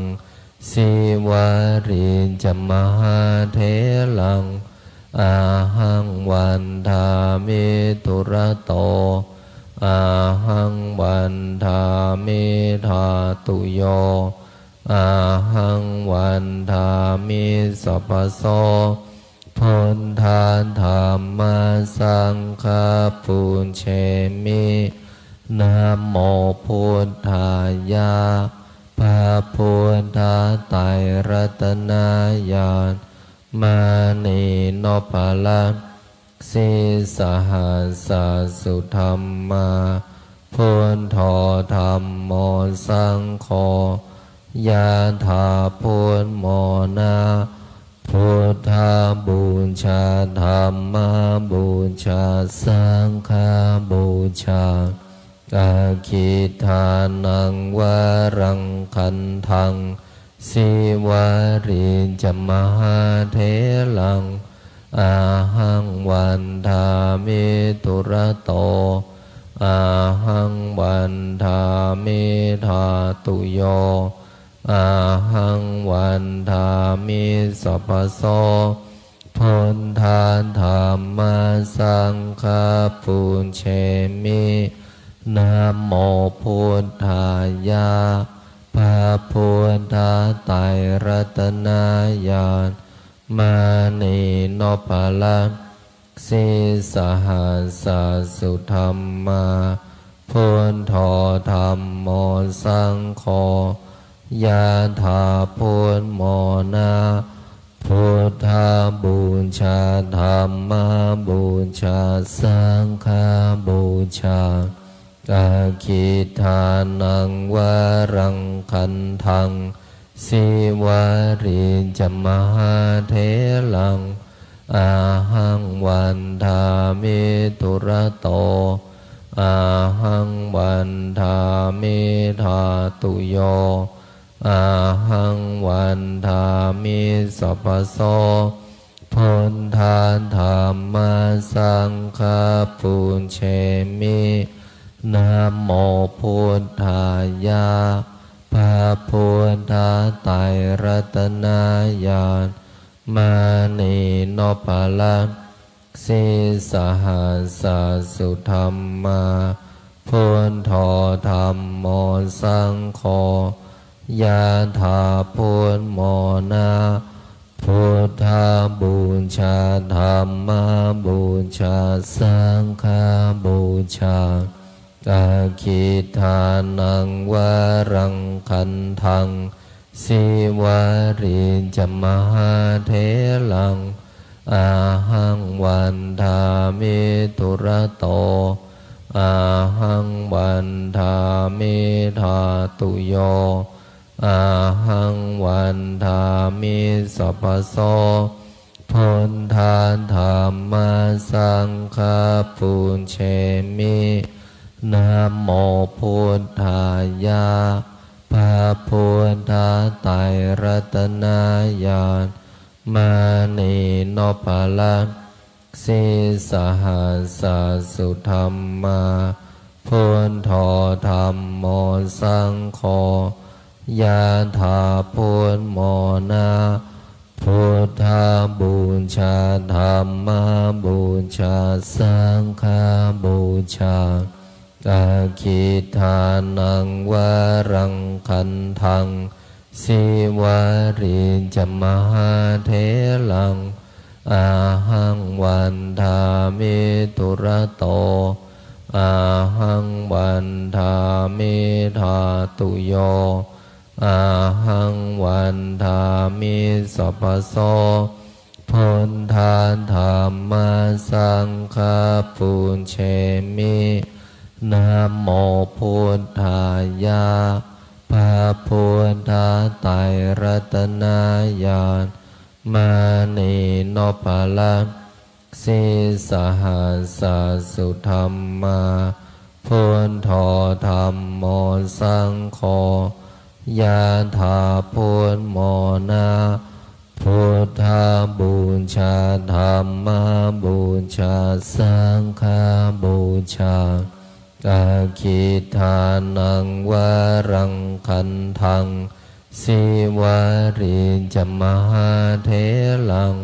sīvalī ca mahātheraṃ, ahaṃ vandāmi dūrato, ahaṃ vandāmi dhātuyo, ahaṃ vandāmi sabbaso, buddha dhamma saṅgha pūjemi, namo buddhāya, พระพุทธไตรรัตนญาณ มณีนพรัตน์ sīsahassa sudhammā, buddho dhammo saṅgho, yadā buddhamona, buddhapūjā, dhammapūjā, saṅghapūjā, aggidānaṃ varaṃ gandhaṃ, sīvalī ca mahātheraṃ, ahaṃ vandāmi dūrato, ahaṃ vandāmi dhātuyo, ahaṃ vandāmi sabbaso, buddha dhamma saṅgha pūjemi, namo buddhāya, พระพุทธไตรรัตนญาณ มณีนพรัตน์ sīsahassa sudhammā, buddho dhammo saṅgho, yadā buddhamona, buddhapūjā, dhammapūjā, saṅghapūjā, aggidānaṃ varaṃ gandhaṃ, sīvalī ca mahātheraṃ, ahaṃ vandāmi dūrato, ahaṃ vandāmi dhātuyo, ahaṃ vandāmi sabbaso, buddha dhamma saṅgha pūjemi, namo buddhāya, พระพุทธไตรรัตนญาณ มณีนพรัตน์ sīsahassa sudhammā, buddho dhammo saṅgho, yadā buddhamona, buddhapūjā, dhammapūjā, saṅghapūjā, aggidānaṃ varaṃ gandhaṃ, sīvalī ca mahātheraṃ, ahaṃ vandāmi dūrato, ahaṃ vandāmi dhātuyo, ahaṃ vandāmi sabbaso, buddha dhamma saṅgha pūjemi, namo buddhāya, พระพุทธไตรรัตนญาณ มณีนพรัตน์ sīsahassa sudhammā, buddho dhammo saṅgho, yadā buddhamona, buddhapūjā, dhammapūjā, saṅghapūjā, aggidānaṃ varaṃ gandhaṃ, sīvalī ca mahātheraṃ, ahaṃ vandāmi dūrato, ahaṃ vandāmi dhātuyo, ahaṃ vandāmi sabbaso, buddha dhamma saṅgha pūjemi, namo buddhāya, พระพุทธไตรรัตนญาณ มณีนพรัตน์ sīsahassa sudhammā, buddho dhammo saṅgho, yadā buddhamona, buddhapūjā, dhammapūjā, saṅghapūjā, aggidānaṃ varaṃ gandhaṃ, sīvalī ca mahātheraṃ,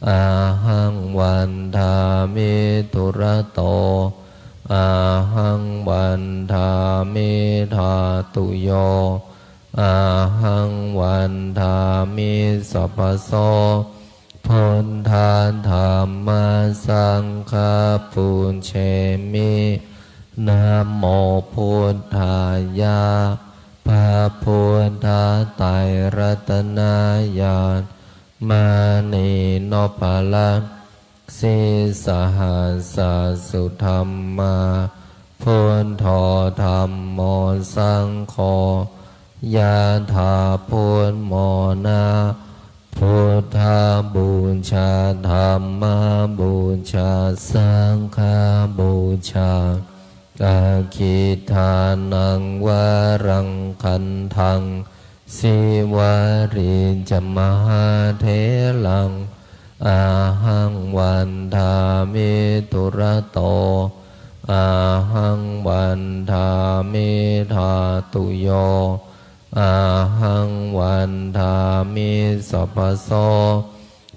ahaṃ vandāmi dūrato, ahaṃ vandāmi dhātuyo, ahaṃ vandāmi sabbaso, buddha dhamma saṅgha pūjemi, namo buddhāya, พระพุทธไตรรัตนญาณ มณีนพรัตน์ sīsahassa sudhammā, buddho dhammo saṅgho, yadā buddhamona, buddhapūjā, dhammapūjā, saṅghapūjā, aggidānaṃ varaṃ gandhaṃ, sīvalī ca mahātheraṃ, ahaṃ vandāmi dūrato, ahaṃ vandāmi dhātuyo, ahaṃ vandāmi sabbaso,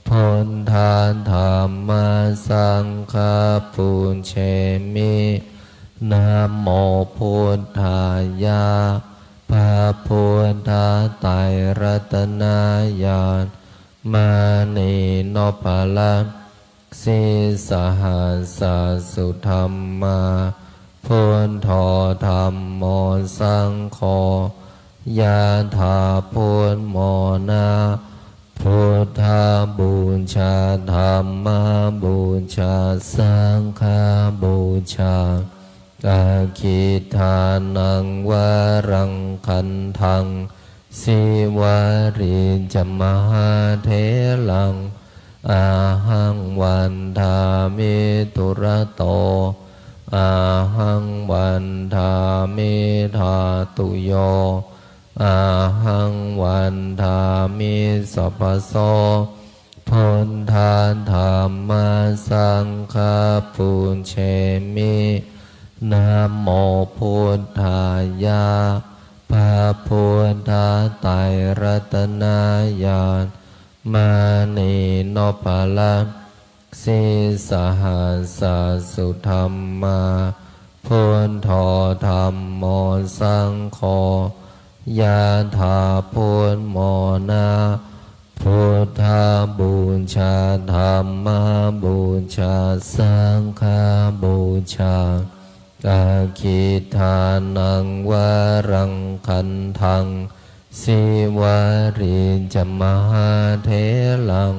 buddha dhamma saṅgha pūjemi, namo buddhāya, พระพุทธไตรรัตนญาณ มณีนพรัตน์ sī sīsahassa sudhammā, buddho dhammo saṅgho, yadā buddhamona, buddhapūjā dhammapūjā saṅghapūjā, aggidānaṃ varaṃ gandhaṃ, sīvalī ca mahātheraṃ, ahaṃ vandāmi dūrato, ahaṃ vandāmi dhātuyo, ahaṃ vandāmi sabbaso, buddha dhamma saṅgha pūjemi. Namo buddhāya, พระพุทธไตรรัตนญาณ มณีนพรัตน์ sīsahassa sudhammā, buddho dhammo saṅgho, yadā buddhamona, buddhapūjā dhammapūjā saṅghapūjā, aggidānaṃ varaṃ gandhaṃ, sīvalī ca mahātheraṃ,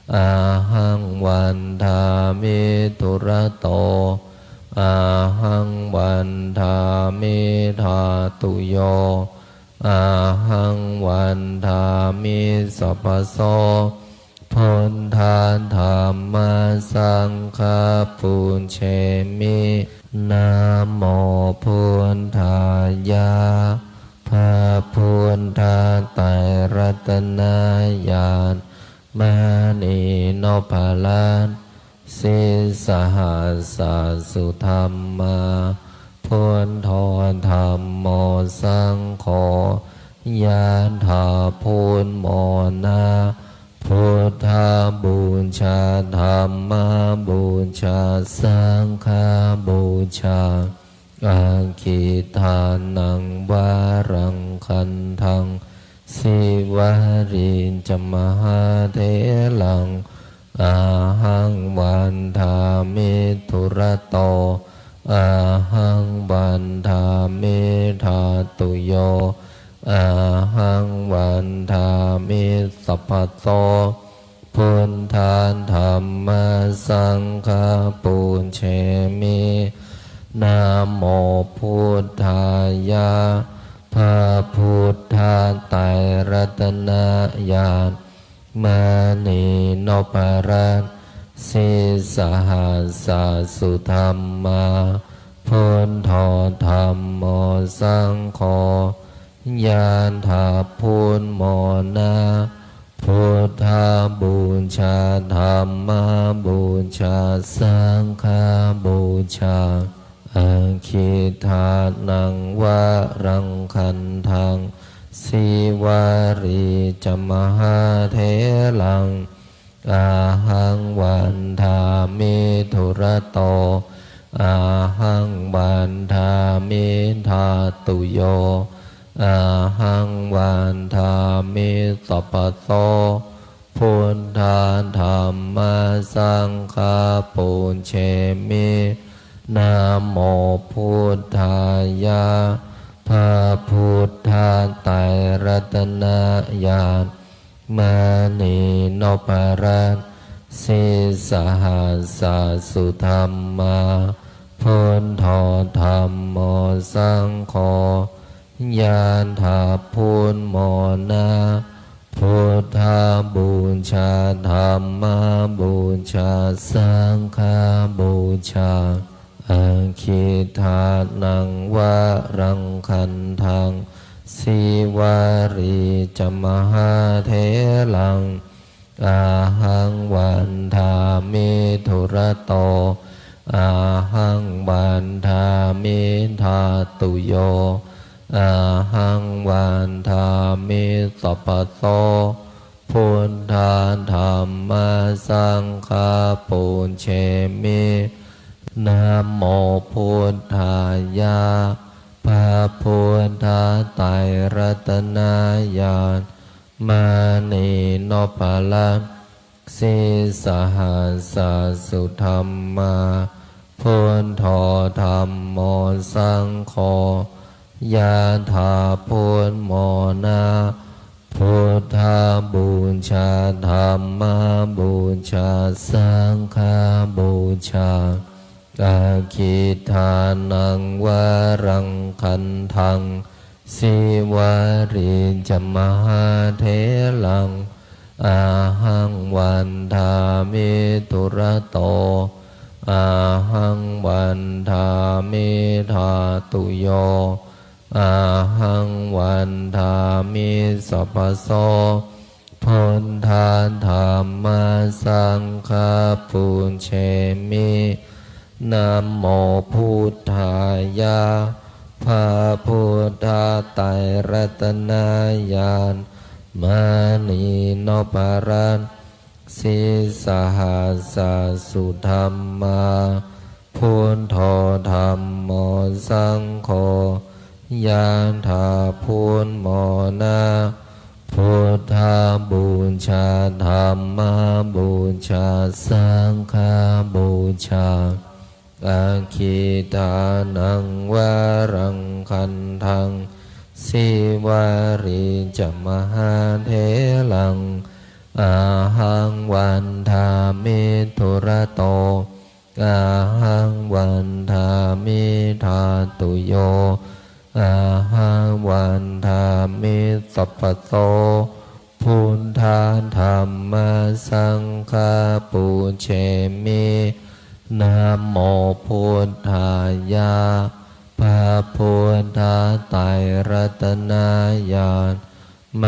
ahaṃ vandāmi dūrato, ahaṃ vandāmi dhātuyo, ahaṃ vandāmi sabbaso, buddha dhamma saṅgha pūjemi. Namo buddhāya, พระพุทธไตรรัตนญาณ มณีนพรัตน์ sīsahassa sudhammā, buddho dhammo saṅgho, yadā buddhamona, buddhapūjā dhammapūjā saṅghapūjā, aggidānaṃ varaṃ gandhaṃ, sīvalī ca mahātheraṃ, ahaṃ vandāmi dūrato, ahaṃ vandāmi dhātuyo, ahaṃ vandāmi sabbaso, buddha dhamma saṅgha pūjemi. Namo buddhāya, พระพุทธไตรรัตนญาณ มณีนพรัตน์ sīsahassa sudhammā, buddho dhammo saṅgho, yadā buddhamona, buddhapūjā dhammapūjā saṅghapūjā, aggidānaṃ varaṃ gandhaṃ, sīvalī ca mahātheraṃ, ahaṃ vandāmi dūrato, ahaṃ vandāmi dhātuyo, ahaṃ vandāmi sabbaso, buddha dhamma saṅgha pūjemi. Namo buddhāya, พระพุทธไตรรัตนญาณ มณีนพรัตน์ sīsahassa sudhammā, buddho dhammo saṅgho, yadā buddhamona, buddhapūjā dhammapūjā saṅghapūjā, aggidānaṃ varaṃ gandhaṃ, sīvalī ca mahātheraṃ, ahaṃ vandāmi dūrato, ahaṃ vandāmi dhātuyo, ahaṃ vandāmi sabbaso, buddha dhamma saṅgha pūjemi. Namo buddhāya, พระพุทธไตรรัตนญาณ มณีนพรัตน์ sīsahassa sudhammā, buddho dhammo saṅgho, yathā buddhamona, buddhapūjā dhammapūjā saṅghapūjā, aggidānaṃ varaṃ gandhaṃ, sīvalī ca mahātheraṃ, ahaṃ vandāmi dūrato, ahaṃ vandāmi dhātuyo, ahaṃ vandāmi sabbaso, buddha dhamma saṅgha pūjemi. Namo buddhāya, พระพุทธไตรรัตนญาณ มณีนพรัตน์ sīsahassa sudhammā, buddho dhammo saṅgho, yathā buddhamona, buddhapūjā dhammapūjā saṅghapūjā, aggidānaṃ varaṃ gandhaṃ, sīvalī ca mahātheraṃ, ahaṃ vandāmi dūrato, ahaṃ vandāmi dhātuyo, ahaṃ vandāmi sabbaso, buddha dhamma saṅgha pūjemi. Namo buddhāya, พระพุทธไตรรัตนญาณ ม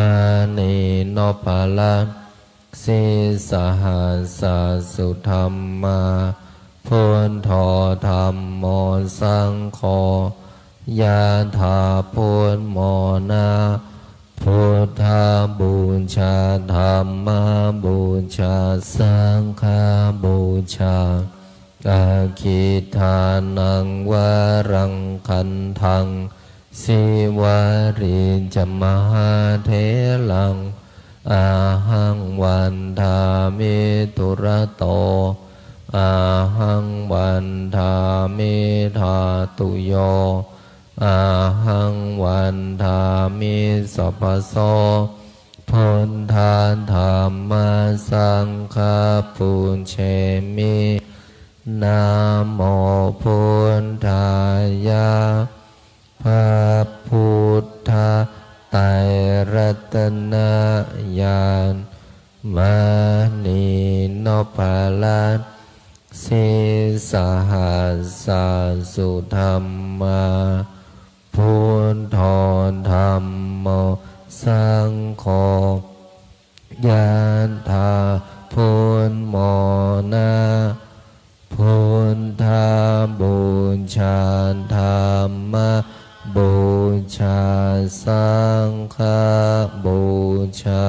ณีนพรัตน์ sīsahassa sudhammā, buddho dhammo saṅgho, yathā buddhamona, buddhapūjā dhammapūjā saṅghapūjā, aggidānaṃ varaṃ gandhaṃ, sīvalī ca mahātheraṃ, ahaṃ vandāmi dūrato, ahaṃ vandāmi dhātuyo, ahaṃ vandāmi sabbaso, buddha dhamma saṅgha pūjemi. Namo buddhāya, พระพุทธไตรรัตนญาณ มณีนพรัตน์ sīsahassa sudhammā, buddho dhammo saṅgho, yathā buddhamona, buddhapūjā dhammapūjā saṅghapūjā,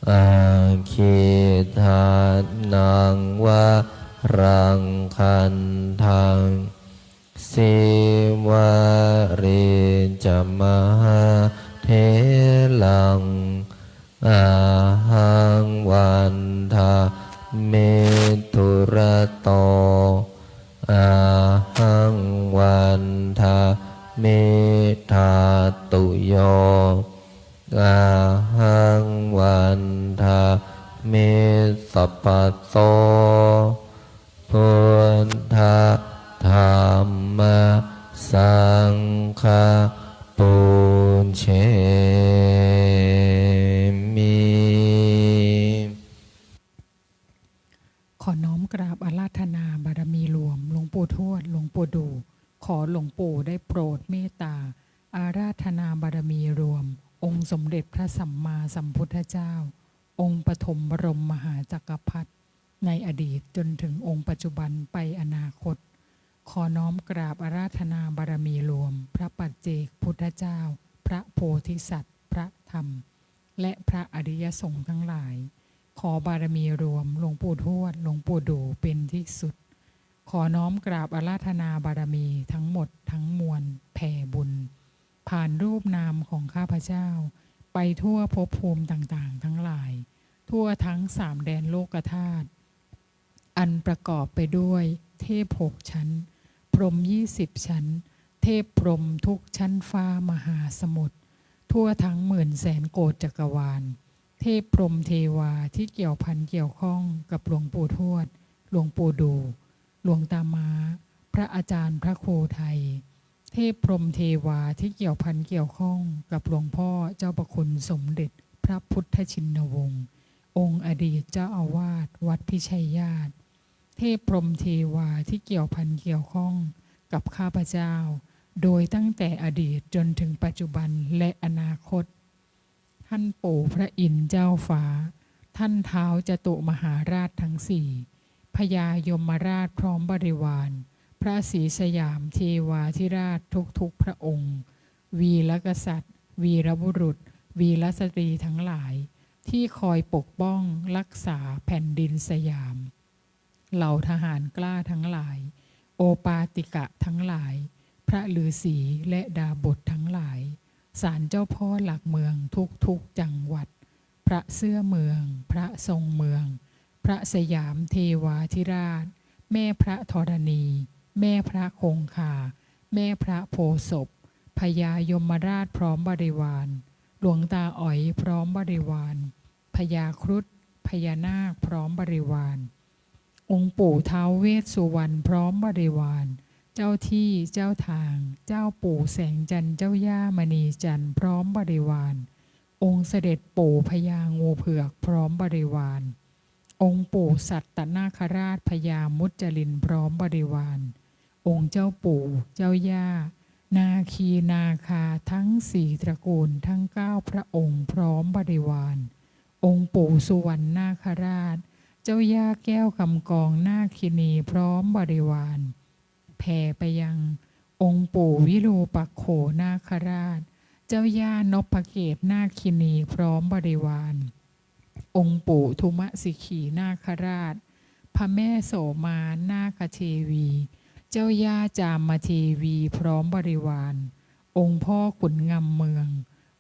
aggidānaṃ varaṃ gandhaṃ, sīvalī ca mahātheraṃ, ahaṃ vandāmi dūrato, ahaṃ vandāmi dhātuyo, ahaṃ vandāmi sabbaso, buddha dhamma saṅgha pūjemi. ขอน้อมกราบอาราธนาบารมีรวมหลวงปู่ทวด หลวงปู่ดู่ ขอหลวงปู่ได้โปรดเมตตาอาราธนาบารมีรวมองค์สมเด็จพระสัมมาสัมพุทธเจ้า องค์ปฐมบรมมหาจักรพรรดิ ในอดีตจนถึงองค์ปัจจุบันไปอนาคต ขอน้อมกราบอาราธนาบารมีรวมพระปัจเจกพุทธเจ้า พระโพธิสัตว์ พระธรรม และพระอริยสงฆ์ทั้งหลาย ขอบารมีรวมหลวงปู่ทวด หลวงปู่ดู่เป็นที่สุด ขอน้อมกราบอาราธนาบารมีทั้งหมดทั้งมวลแผ่บุญ ผ่านรูปนามของข้าพเจ้า ไปทั่วภพภูมิต่างๆ ทั้งหลาย ท ทั่วทั้งสามแดนโลกธาตุ อันประกอบไปด้วยเทพหกชั้น พรหมยี่สิบชั้น เทพพรหมทุกชั้นฟ้ามหาสมุทร ทั่วทั้งหมื่นแสนโกฏจักรวาล เทพพรหมเทวาที่เกี่ยวพันเกี่ยวข้องกับหลวงปู่ทวด หลวงปู่ดู่ หลวงตาม้า พระอาจารย์พระครูไทย เทพพรหมเทวาที่เกี่ยวพันเกี่ยวข้องกับหลวงพ่อเจ้าประคุณสมเด็จพระพุทธชินวงศ์ องค์อดีตเจ้าอาวาสวัดพิชัยญาติ เทพพรหมเทวาที่เกี่ยวพันเกี่ยวข้องกับข้าพเจ้า โดยตั้งแต่อดีตจนถึงปัจจุบันและอนาคต ท่านปู่พระอินทร์เจ้าฟ้า ท่านท้าวจตุมหาราชทั้งสี่ พญายมราชพร้อมบริวาร พระศรีสยามเทวาธิราชทุกๆพระองค์ วีรกษัตริย์ วีรบุรุษ วีรสตรีทั้งหลาย ที่คอยปกป้องรักษาแผ่นดินสยาม เหล่าทหารกล้าทั้งหลาย โอปาติกะทั้งหลาย พระฤาษีและดาบททั้งหลาย ศาลเจ้าพ่อหลักเมืองทุกๆจังหวัด พระเสื้อเมือง พระทรงเมือง พระสยามเทวาธิราช แม่พระธรณี แม่พระคงคา แม่พระโพธิ์ศพ พญายมราชพร้อมบริวาร หลวงตาอ๋อยพร้อมบริวาร พญาครุฑ พญานาคพร้อมบริวาร องค์ปู่ท้าวเวสสุวรรณพร้อมบริวาร เจ้าที่เจ้าทาง เจ้าปู่แสงจันทร์ เจ้าย่ามณีจันทร์พร้อมบริวาร องค์เสด็จปู่พญางูเผือกพร้อมบริวาร องค์ปู่สัตตนาคราช พญามุจลินพร้อมบริวาร องค์เจ้าปู่เจ้าย่า นาคีนาคาทั้งสี่ตระกูลทั้งเก้าพระองค์พร้อมบริวาร องค์ปู่สุวรรณนาคราช เจ้าย่าแก้วคำกองนาคินีพร้อมบริวาร แผ่ไปยังองค์ปู่วิรูปักโขนาคราช เจ้าย่านพเกตนาคินีพร้อมบริวาร องค์ปู่ทุมสิขีนาคราช พระแม่โสมานาคเทวี เจ้าย่าจามเทวีพร้อมบริวาร องค์พ่อขุนงำเมือง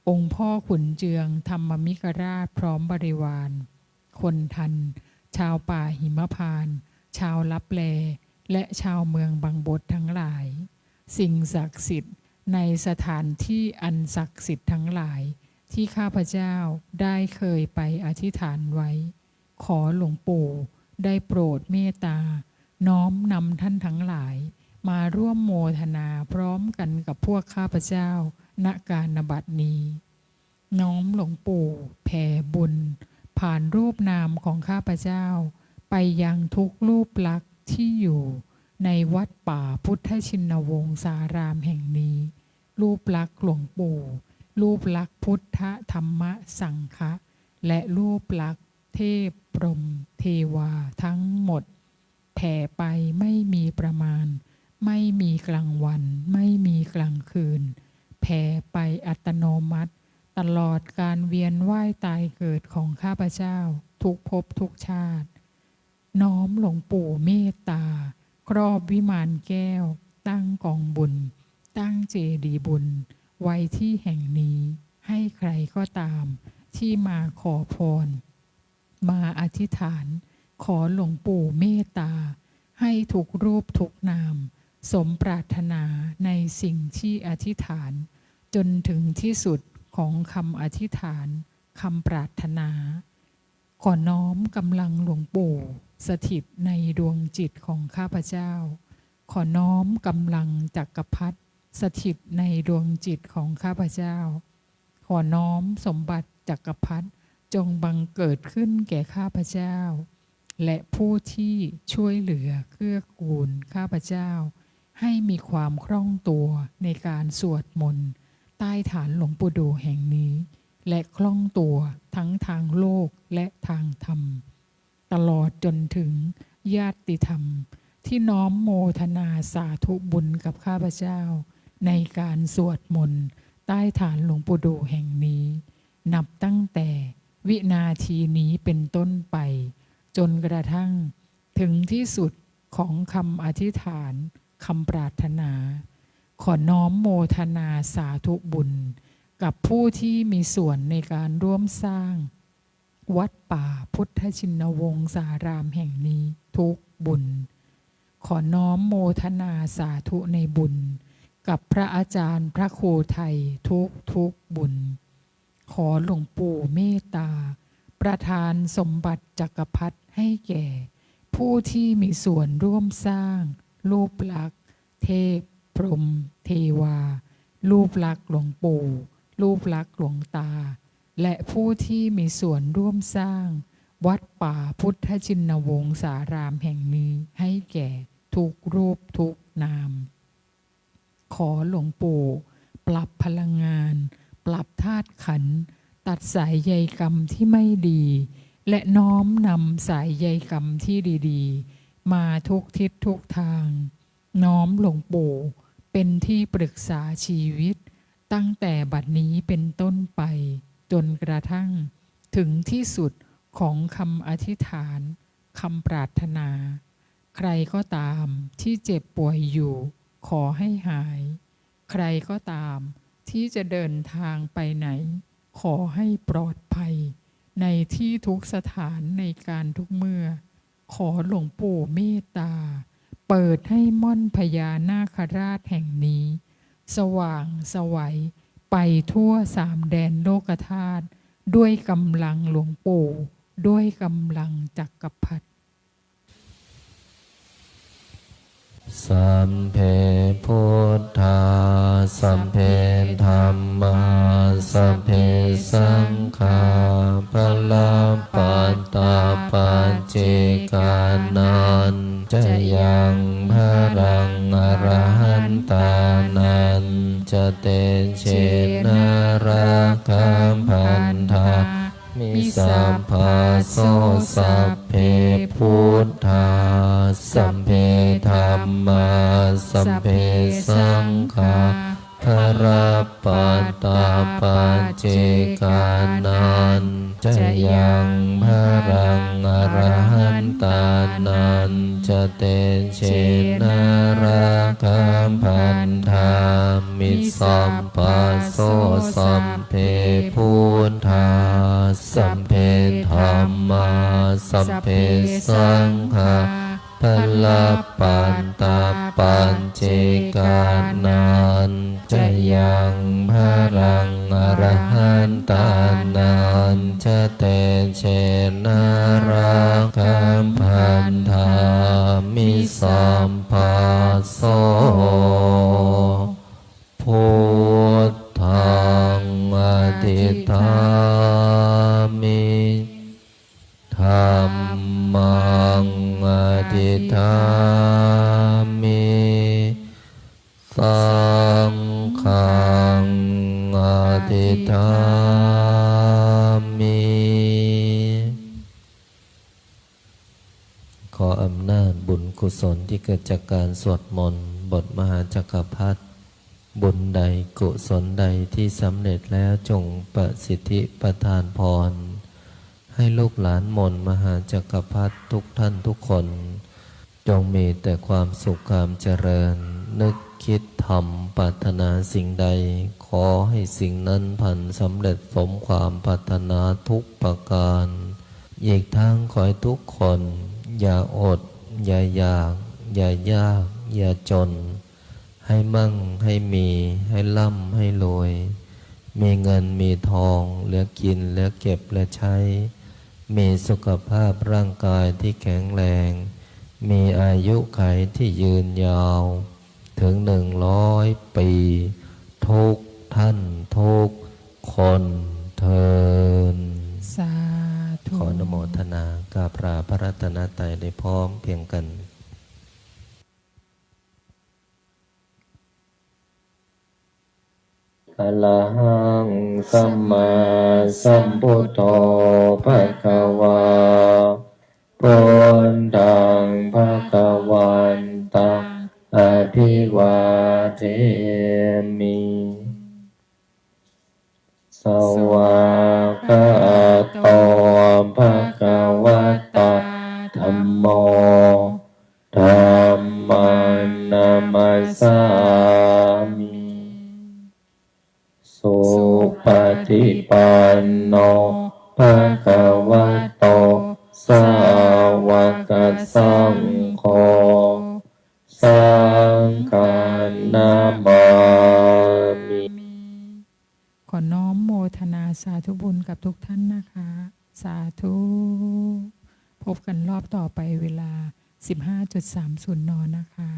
องค์พ่อขุนเจืองธรรมมิกราชพร้อมบริวาร คนทัน ชาวป่าหิมพานต์ ชาวลับแล และชาวเมืองบางบดทั้งหลาย สิ่งศักดิ์สิทธิ์ในสถานที่อันศักดิ์สิทธิ์ทั้งหลาย ที่ข้าพเจ้าได้เคยไปอธิษฐานไว้ ขอหลวงปู่ได้โปรดเมตตา น้อมนำท่านทั้งหลาย มาร่วมโมทนาพร้อมกันกับพวกข้าพเจ้า ณ กาลบัดนี้ น้อมหลวงปู่แผ่บุญ ผ่านรูปนามของข้าพเจ้า ไปยังทุกรูปลักษณ์ที่อยู่ในวัดป่าพุทธชินวงศารามแห่งนี้ รูปลักษณ์หลวงปู่ รูปลักษณ์พุทธธรรมสังฆะ และรูปลักษณ์เทพพรหมเทวาทั้งหมด แผ่ไปไม่มีประมาณ ไม่มีกลางวัน ไม่มีกลางคืน แผ่ไปอัตโนมัติ ตลอดการเวียนว่ายตายเกิดของข้าพเจ้า ทุกภพทุกชาติ น้อมหลวงปู่เมตตา ครอบวิมานแก้ว ตั้งกองบุญ ตั้งเจดีย์บุญ ไว้ที่แห่งนี้ ให้ใครก็ตามที่มาขอพร มาอธิษฐาน ขอหลวงปู่เมตตา ให้ทุกรูปทุกนาม สมปรารถนาในสิ่งที่อธิษฐาน จนถึงที่สุดของคำอธิษฐาน คำปรารถนา ขอน้อมกำลังหลวงปู่ สถิตในดวงจิตของข้าพเจ้า ขอน้อมกำลังจักรพรรดิ สถิตในดวงจิตของข้าพเจ้า ขอน้อมสมบัติจักรพรรดิ จงบังเกิดขึ้นแก่ข้าพเจ้า และผู้ที่ช่วยเหลือเกื้อกูลข้าพเจ้า ให้มีความคล่องตัวในการสวดมนต์ ใต้ฐานหลวงปู่ดู่แห่งนี้ และคล่องตัวทั้งทางโลกและทางธรรม ตลอดจนถึงญาติธรรม ที่น้อมโมทนาสาธุบุญกับข้าพเจ้า ในการสวดมนต์ใต้ฐานหลวงปู่ดู่แห่งนี้ นับตั้งแต่วินาทีนี้เป็นต้นไป จนกระทั่งถึงที่สุดของคำอธิษฐาน คำปรารถนา ขอน้อมโมทนาสาธุบุญ กับผู้ที่มีส่วนในการร่วมสร้าง วัดป่าพุทธชินวงศารามแห่งนี้ทุกบุญ ขอน้อมโมทนาสาธุในบุญ กับพระอาจารย์พระครูไทยทุกทุกบุญ ขอหลวงปู่เมตตา ประทานสมบัติจักรพรรดิให้แก่ ผู้ที่มีส่วนร่วมสร้าง รูปลักษณ์ เทพ พรหม เทวา รูปลักษณ์หลวงปู่ รูปลักษณ์หลวงตา และผู้ที่มีส่วนร่วมสร้าง วัดป่าพุทธชินวงศารามแห่งนี้ให้แก่ทุกรูปทุกนาม ขอหลวงปู่ปรับพลังงาน ปรับธาตุขันธ์ ตัดสายใยกรรมที่ไม่ดี และน้อมนำสายใยกรรมที่ดีๆ มาทุกทิศทุกทาง น้อมหลวงปู่เป็นที่ปรึกษาชีวิต ตั้งแต่บัดนี้เป็นต้นไป จนกระทั่งถึงที่สุดของคำอธิษฐาน คำปรารถนา ใครก็ตามที่เจ็บป่วยอยู่ ขอให้หาย ใครก็ตามที่จะเดินทางไปไหน ขอให้ปลอดภัย ในที่ทุกสถานในการทุกเมื่อ ขอหลวงปู่เมตตา เปิดให้ม่อนพญานาคราชแห่งนี้ สว่างไสวไปทั่วสามแดนโลกธาตุ ด้วยกำลังหลวงปู่ ด้วยกำลังจักรพรรดิ Sabbe buddhā, sabbe dhammā, sabbe saṅghā, balappattā paccekānañca yaṃ balaṃ arahantānañca tejena rakkhaṃ bandhā mi sabbaso. Sabbe buddhā, sabbe dhammā, sabbe saṅghā, balappattā paccekānañca yaṃ balaṃ arahantānañca tejena rakkhaṃ bandhā mi sabbaso. Sabbe buddhā, sabbe dhammā, sabbe saṅghā, balappattā paccekānañca yaṃ balaṃ arahantānañca tejena rakkhaṃ bandhā mi sabbaso. Buddhaṃ adhiṭṭhāmi, dhammaṃ adhiṭṭhāmi, saṅghaṃ adhiṭṭhāmi. ขออำนาจบุญกุศลที่เกิดจากการสวดมนต์บทมหาจักรพรรดิ บุญใดกุศลใดที่สำเร็จแล้วจงประสิทธิประทานพร ให้ลูกหลานมนต์มหาจักรพรรดิทุกท่านทุกคน จงมีแต่ความสุขความเจริญ นึกคิดทำปรารถนาสิ่งใด ขอให้สิ่งนั้นพลันสำเร็จสมความปรารถนาทุกประการ อีกทั้งขอให้ทุกคนอย่าอด อย่าอยาก อย่ายาก อย่าจน ให้มั่ง ให้มี ให้ร่ำ ให้รวย มีเงิน มีทอง เหลือกิน เหลือเก็บ เหลือใช้ มีสุขภาพร่างกายที่แข็งแรง มีอายุขัยที่ยืนยาว ถึงหนึ่งร้อยปี ทุกท่านทุกคนเทอญ สาธุ ขออนุโมทนากราบลาพระรัตนตรัยได้พร้อมเพรียงกัน Arahaṃ sammāsambuddho bhagavā, buddhaṃ bhagavantaṃ abhivādemi. Svākkhāto bhagavatā dhammo, dhammaṃ namassāmi. Supaṭipanno bhagavato sāvakasaṅgho, saṅghaṃ namāmi. ขอน้อมโมทนาสาธุบุญกับทุกท่านนะคะ สาธุ พบกันรอบต่อไปเวลา สิบห้าจุดสามศูนย์ น นะคะ